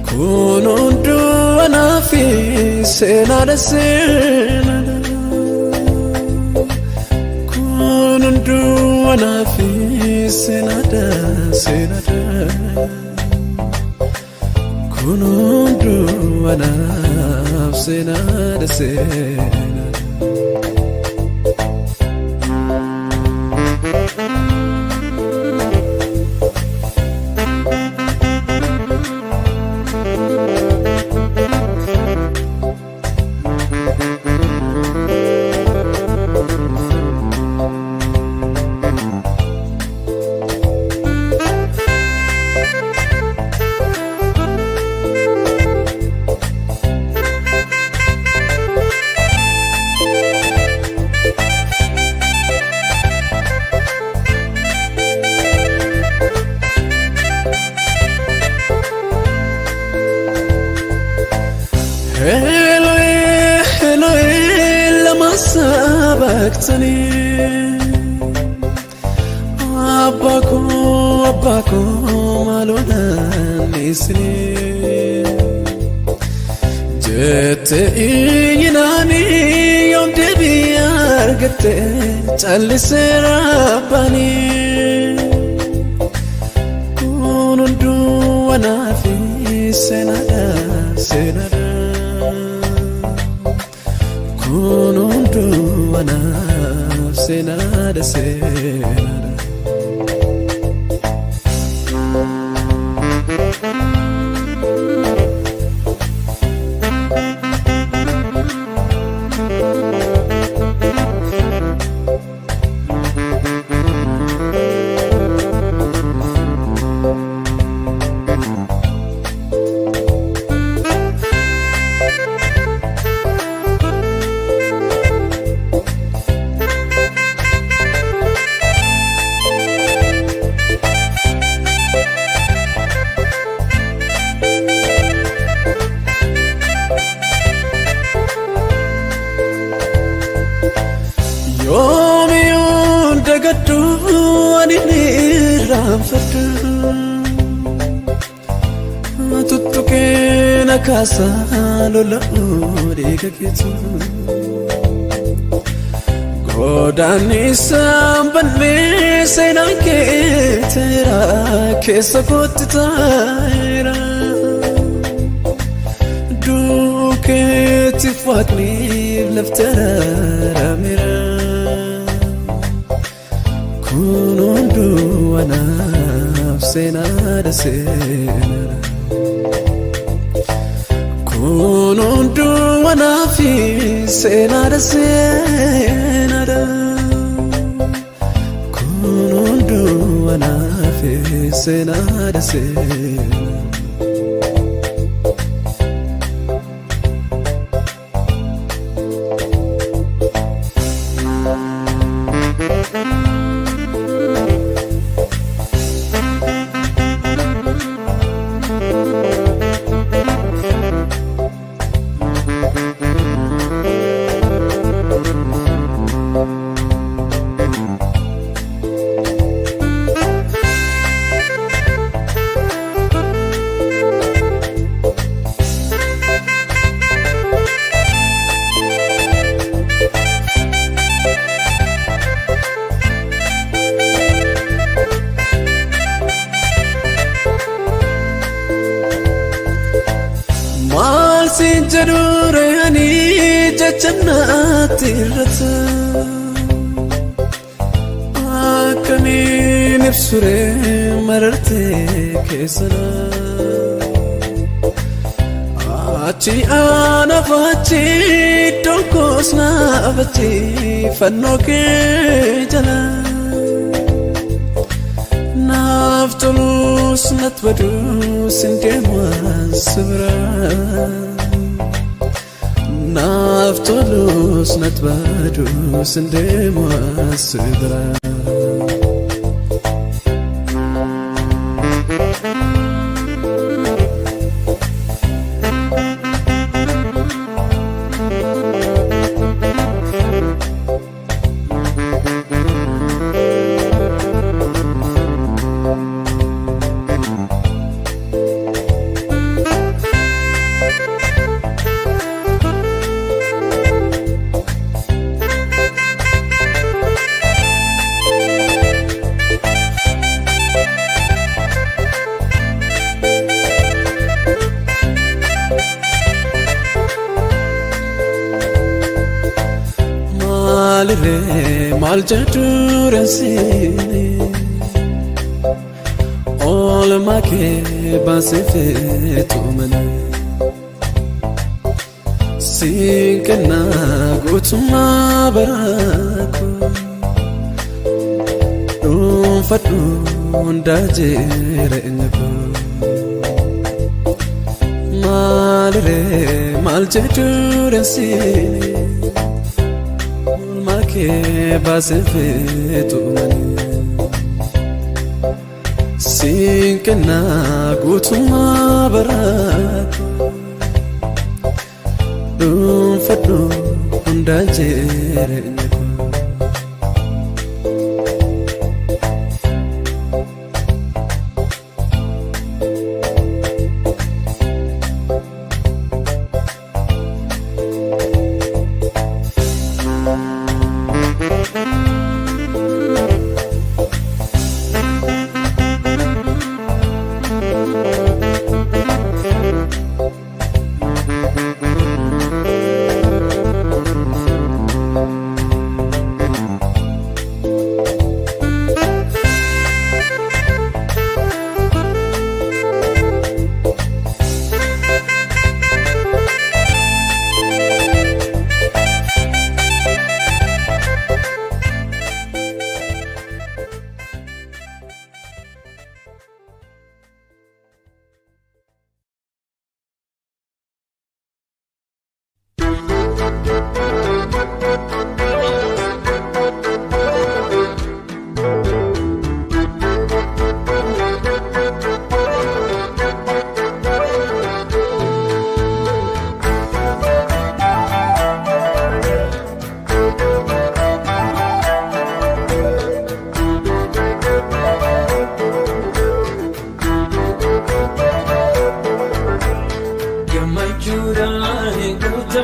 Kun hunduu anaaf seenaa dhasee. Kun hunduu anaaf seenaa dhasee. Kun hunduu anaaf seenaa dhasee. Elohe, Elohe, lama sabaqtanii Abbaa koo, abbaa koo, maaloo naannisinii Jette iyyinaanii yoom deebii argatte callisee rabbaanii Kun hunduu anaaf seenaadha, seenaadha. Kun hunduu anaaf seenaadha, seenaadha. Ani irraanfadhu. Tuttuqeen akkaasaa lola'uu dhiiga keetu. Godaannisaan bannee seenaan keeteera keessa kootti taa'eera. Duukeetti waaqniif laftararameera. Kun hunduu anaaf seenaadha seenaadha. Kun hunduu anaaf seenaadha seenaadha. Kun hunduu anaaf seenaadha seenaadha. Maal siin jedhu re'anii jecha naatti irrata. Akkamiin ibsu ree marartee keessana. Achi anaaf achi iddoon koos naaf achi fannoo kee jala. Naaf tolus nat badus hin deeman si bira. Naaf tolus nat badus hin deeman si bira. Maalirree maal jedhuureen siini oolmaa kee baasee feetu malee siin kennaa guutummaa baraako dhuunfadhu hundaa jireenya koo. Maalirree maal jedhuureen siini oolmaa kee baasee feetu malee siin kennaa guutummaa baraako dhuunfadhu hundaa jireenya koo.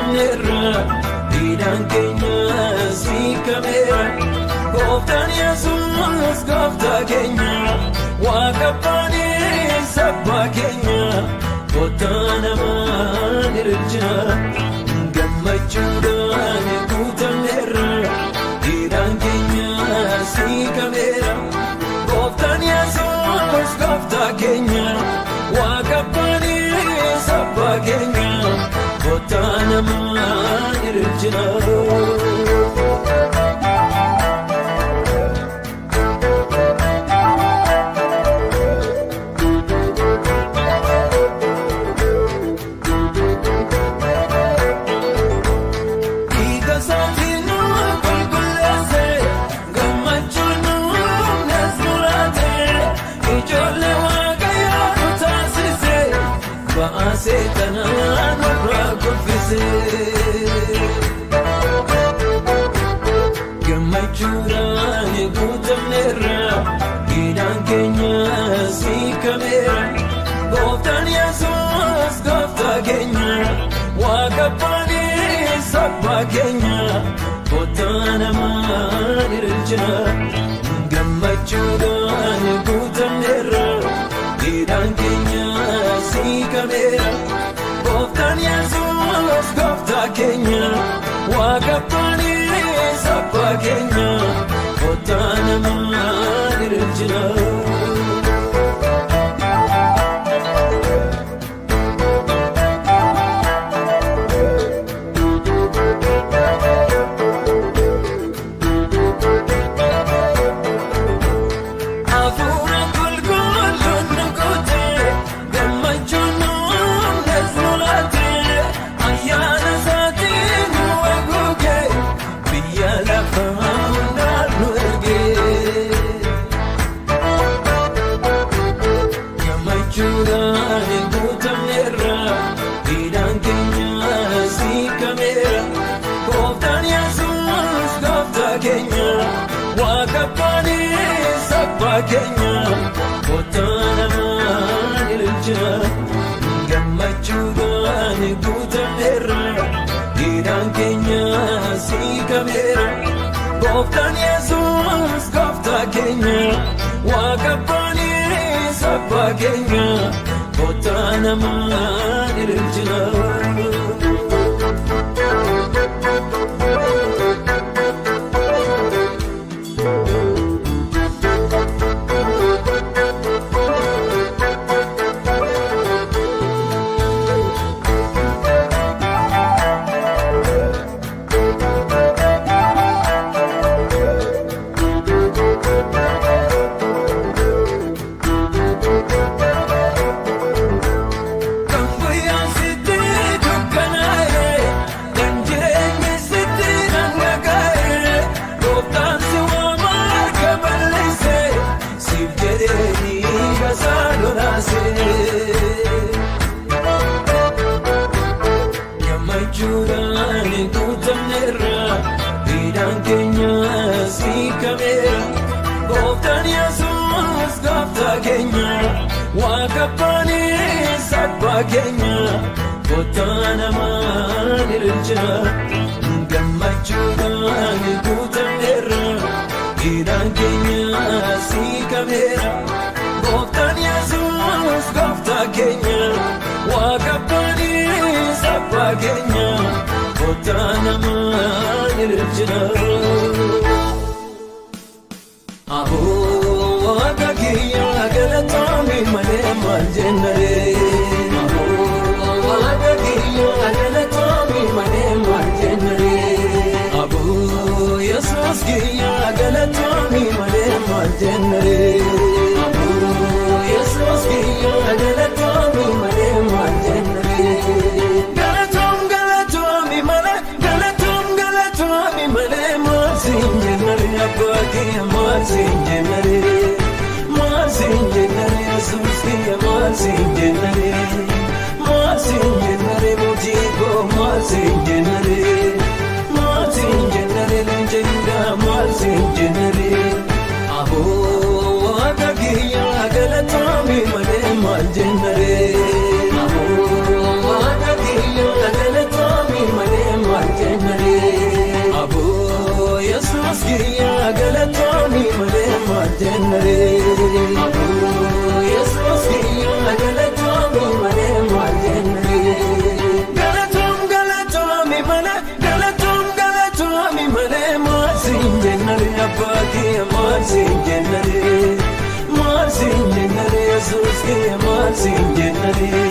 guutamneerra, hidhaan keenya siikameera. Gooftaan Yesuus gooftaa keenya, Waaqa abbaanis abbaa keenya, kottaa namaan ililchina. Gammachuudhaan guutamneerra, hidhaan keenya siikameera. Gooftaan Yesuus gooftaa keenya, Waaqa abbaanis abbaa keenya, kottaa namaan ililchina. Dhiiga isaatiin nu qulqulleesse, gammachuun nu humnas muraate, ijoollee Waaqayyoo nu taasise, ba'aa seexanaa nurraa kuffise. Gammachuudhaan guutamneerra, hidhaan keenya siikameera. Gooftaan Yesuus gooftaa keenya, Waaqa abbaanis abbaa keenya, kottaa namaan ililchina. Gammachuudhaan guutamneerra, hidhaan keenya siikameera. Gooftaan Yesuus gooftaa keenya, Waaqa abbaanis abbaa keenya, kottaa namaan ililchina. Hafuura qulqulluun nu guute, gammachuun nu humnas nu laate, ayyaana isaatiin nu haguuge, biyya lafaa hundaaf nu erge. Gammachuudhaan guutamneerra, hidhaan keenya siikameera. Gooftaan Yesuus gooftaa keenya, Waaqa abbaanis abbaa keenya, kottaa namaan ililchina. Gammachuudhaan guutamneerra, hidhaan keenya siikameera. Gooftaan Yesuus gooftaa keenya, Waaqa abbaanis abbaa keenya, kottaa namaan ililchina. Kan guyyaan sitti dukkanaa'e, kan jireenyi sitti dhangaggaa'e, gooftaan si waama harka balleesse, siif jedhee dhiiga isaa lolaase. Gammachuudhaan guutamneerra, hidhaan keenya siikameera. Gooftaan Yesuus gooftaa keenya, Waaqa abbaanis abbaa keenya, kottaa namaan ililchina. Gammachuudhaan guutamneerra, hidhaan keenya siikameera. Gooftaan Yesuus gooftaa keenya, Waaqa abbaanis abbaa keenya, kottaa namaan ililchina. Aboo Waaqa kiyya galatoomii malee maal jennaree? Aboo Waaqa kiyya galatoomii malee maal jennaree? Aboo Yesuus kiyya galatoomii malee maal jennaree? Aboo Yesuus kiyya galatoomii malee maal jennaree? Galatoom galatoomii malee, galatoom galatoomii malee maal siin jennaree, abbaa kiyya, maal siin jennaree? Maal siin jennaree, Yesuus kiyya, maal siin jennaree? Maal siin jennaree, mootii koo, maal siin jennaree? Maal siin jennaree, leenca Yihudaa, maal siin jennaree? Aboo Waaqa kiyya galatoomii malee maal jennaree? Aboo Waaqa kiyya galatoomii malee. galatoomi malee maal jennaree. Aboo Yesuus kiyya galatoomi malee maal jennaree. Galatoom galatoomi malee galatoom galatoomi malee maal siin jennaree abbaa kiyya maal siin jennaree. Maal siin jennaree Yesuus kiyya maal siin jennaree.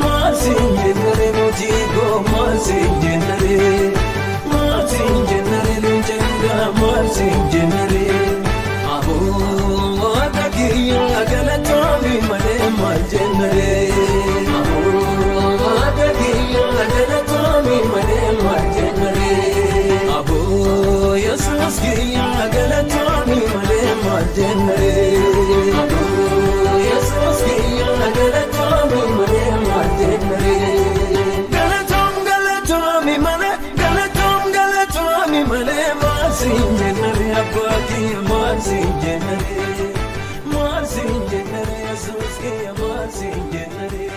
Maal siin jennaree mootii koo maal siin jennaree. Maal siin jennaree leenca dhugaa maal siin jennaree. Aboo waaqa kiyya galatoomi malee maal jennaree. Aboo waaqa kiyya galatoomi malee maal jennaree. Aboo Yesuus kiyya galatoomi malee maal jennaree. Aboo Yesuus kiyya galatoomi malee maal jennaree. Galatoom galatoomi malee galatoom galatoomi malee maal siin jennaree abbaa kiyya maal siin jennaree. Maal siin jennaree Yesuus kiyya maal siin jennaree.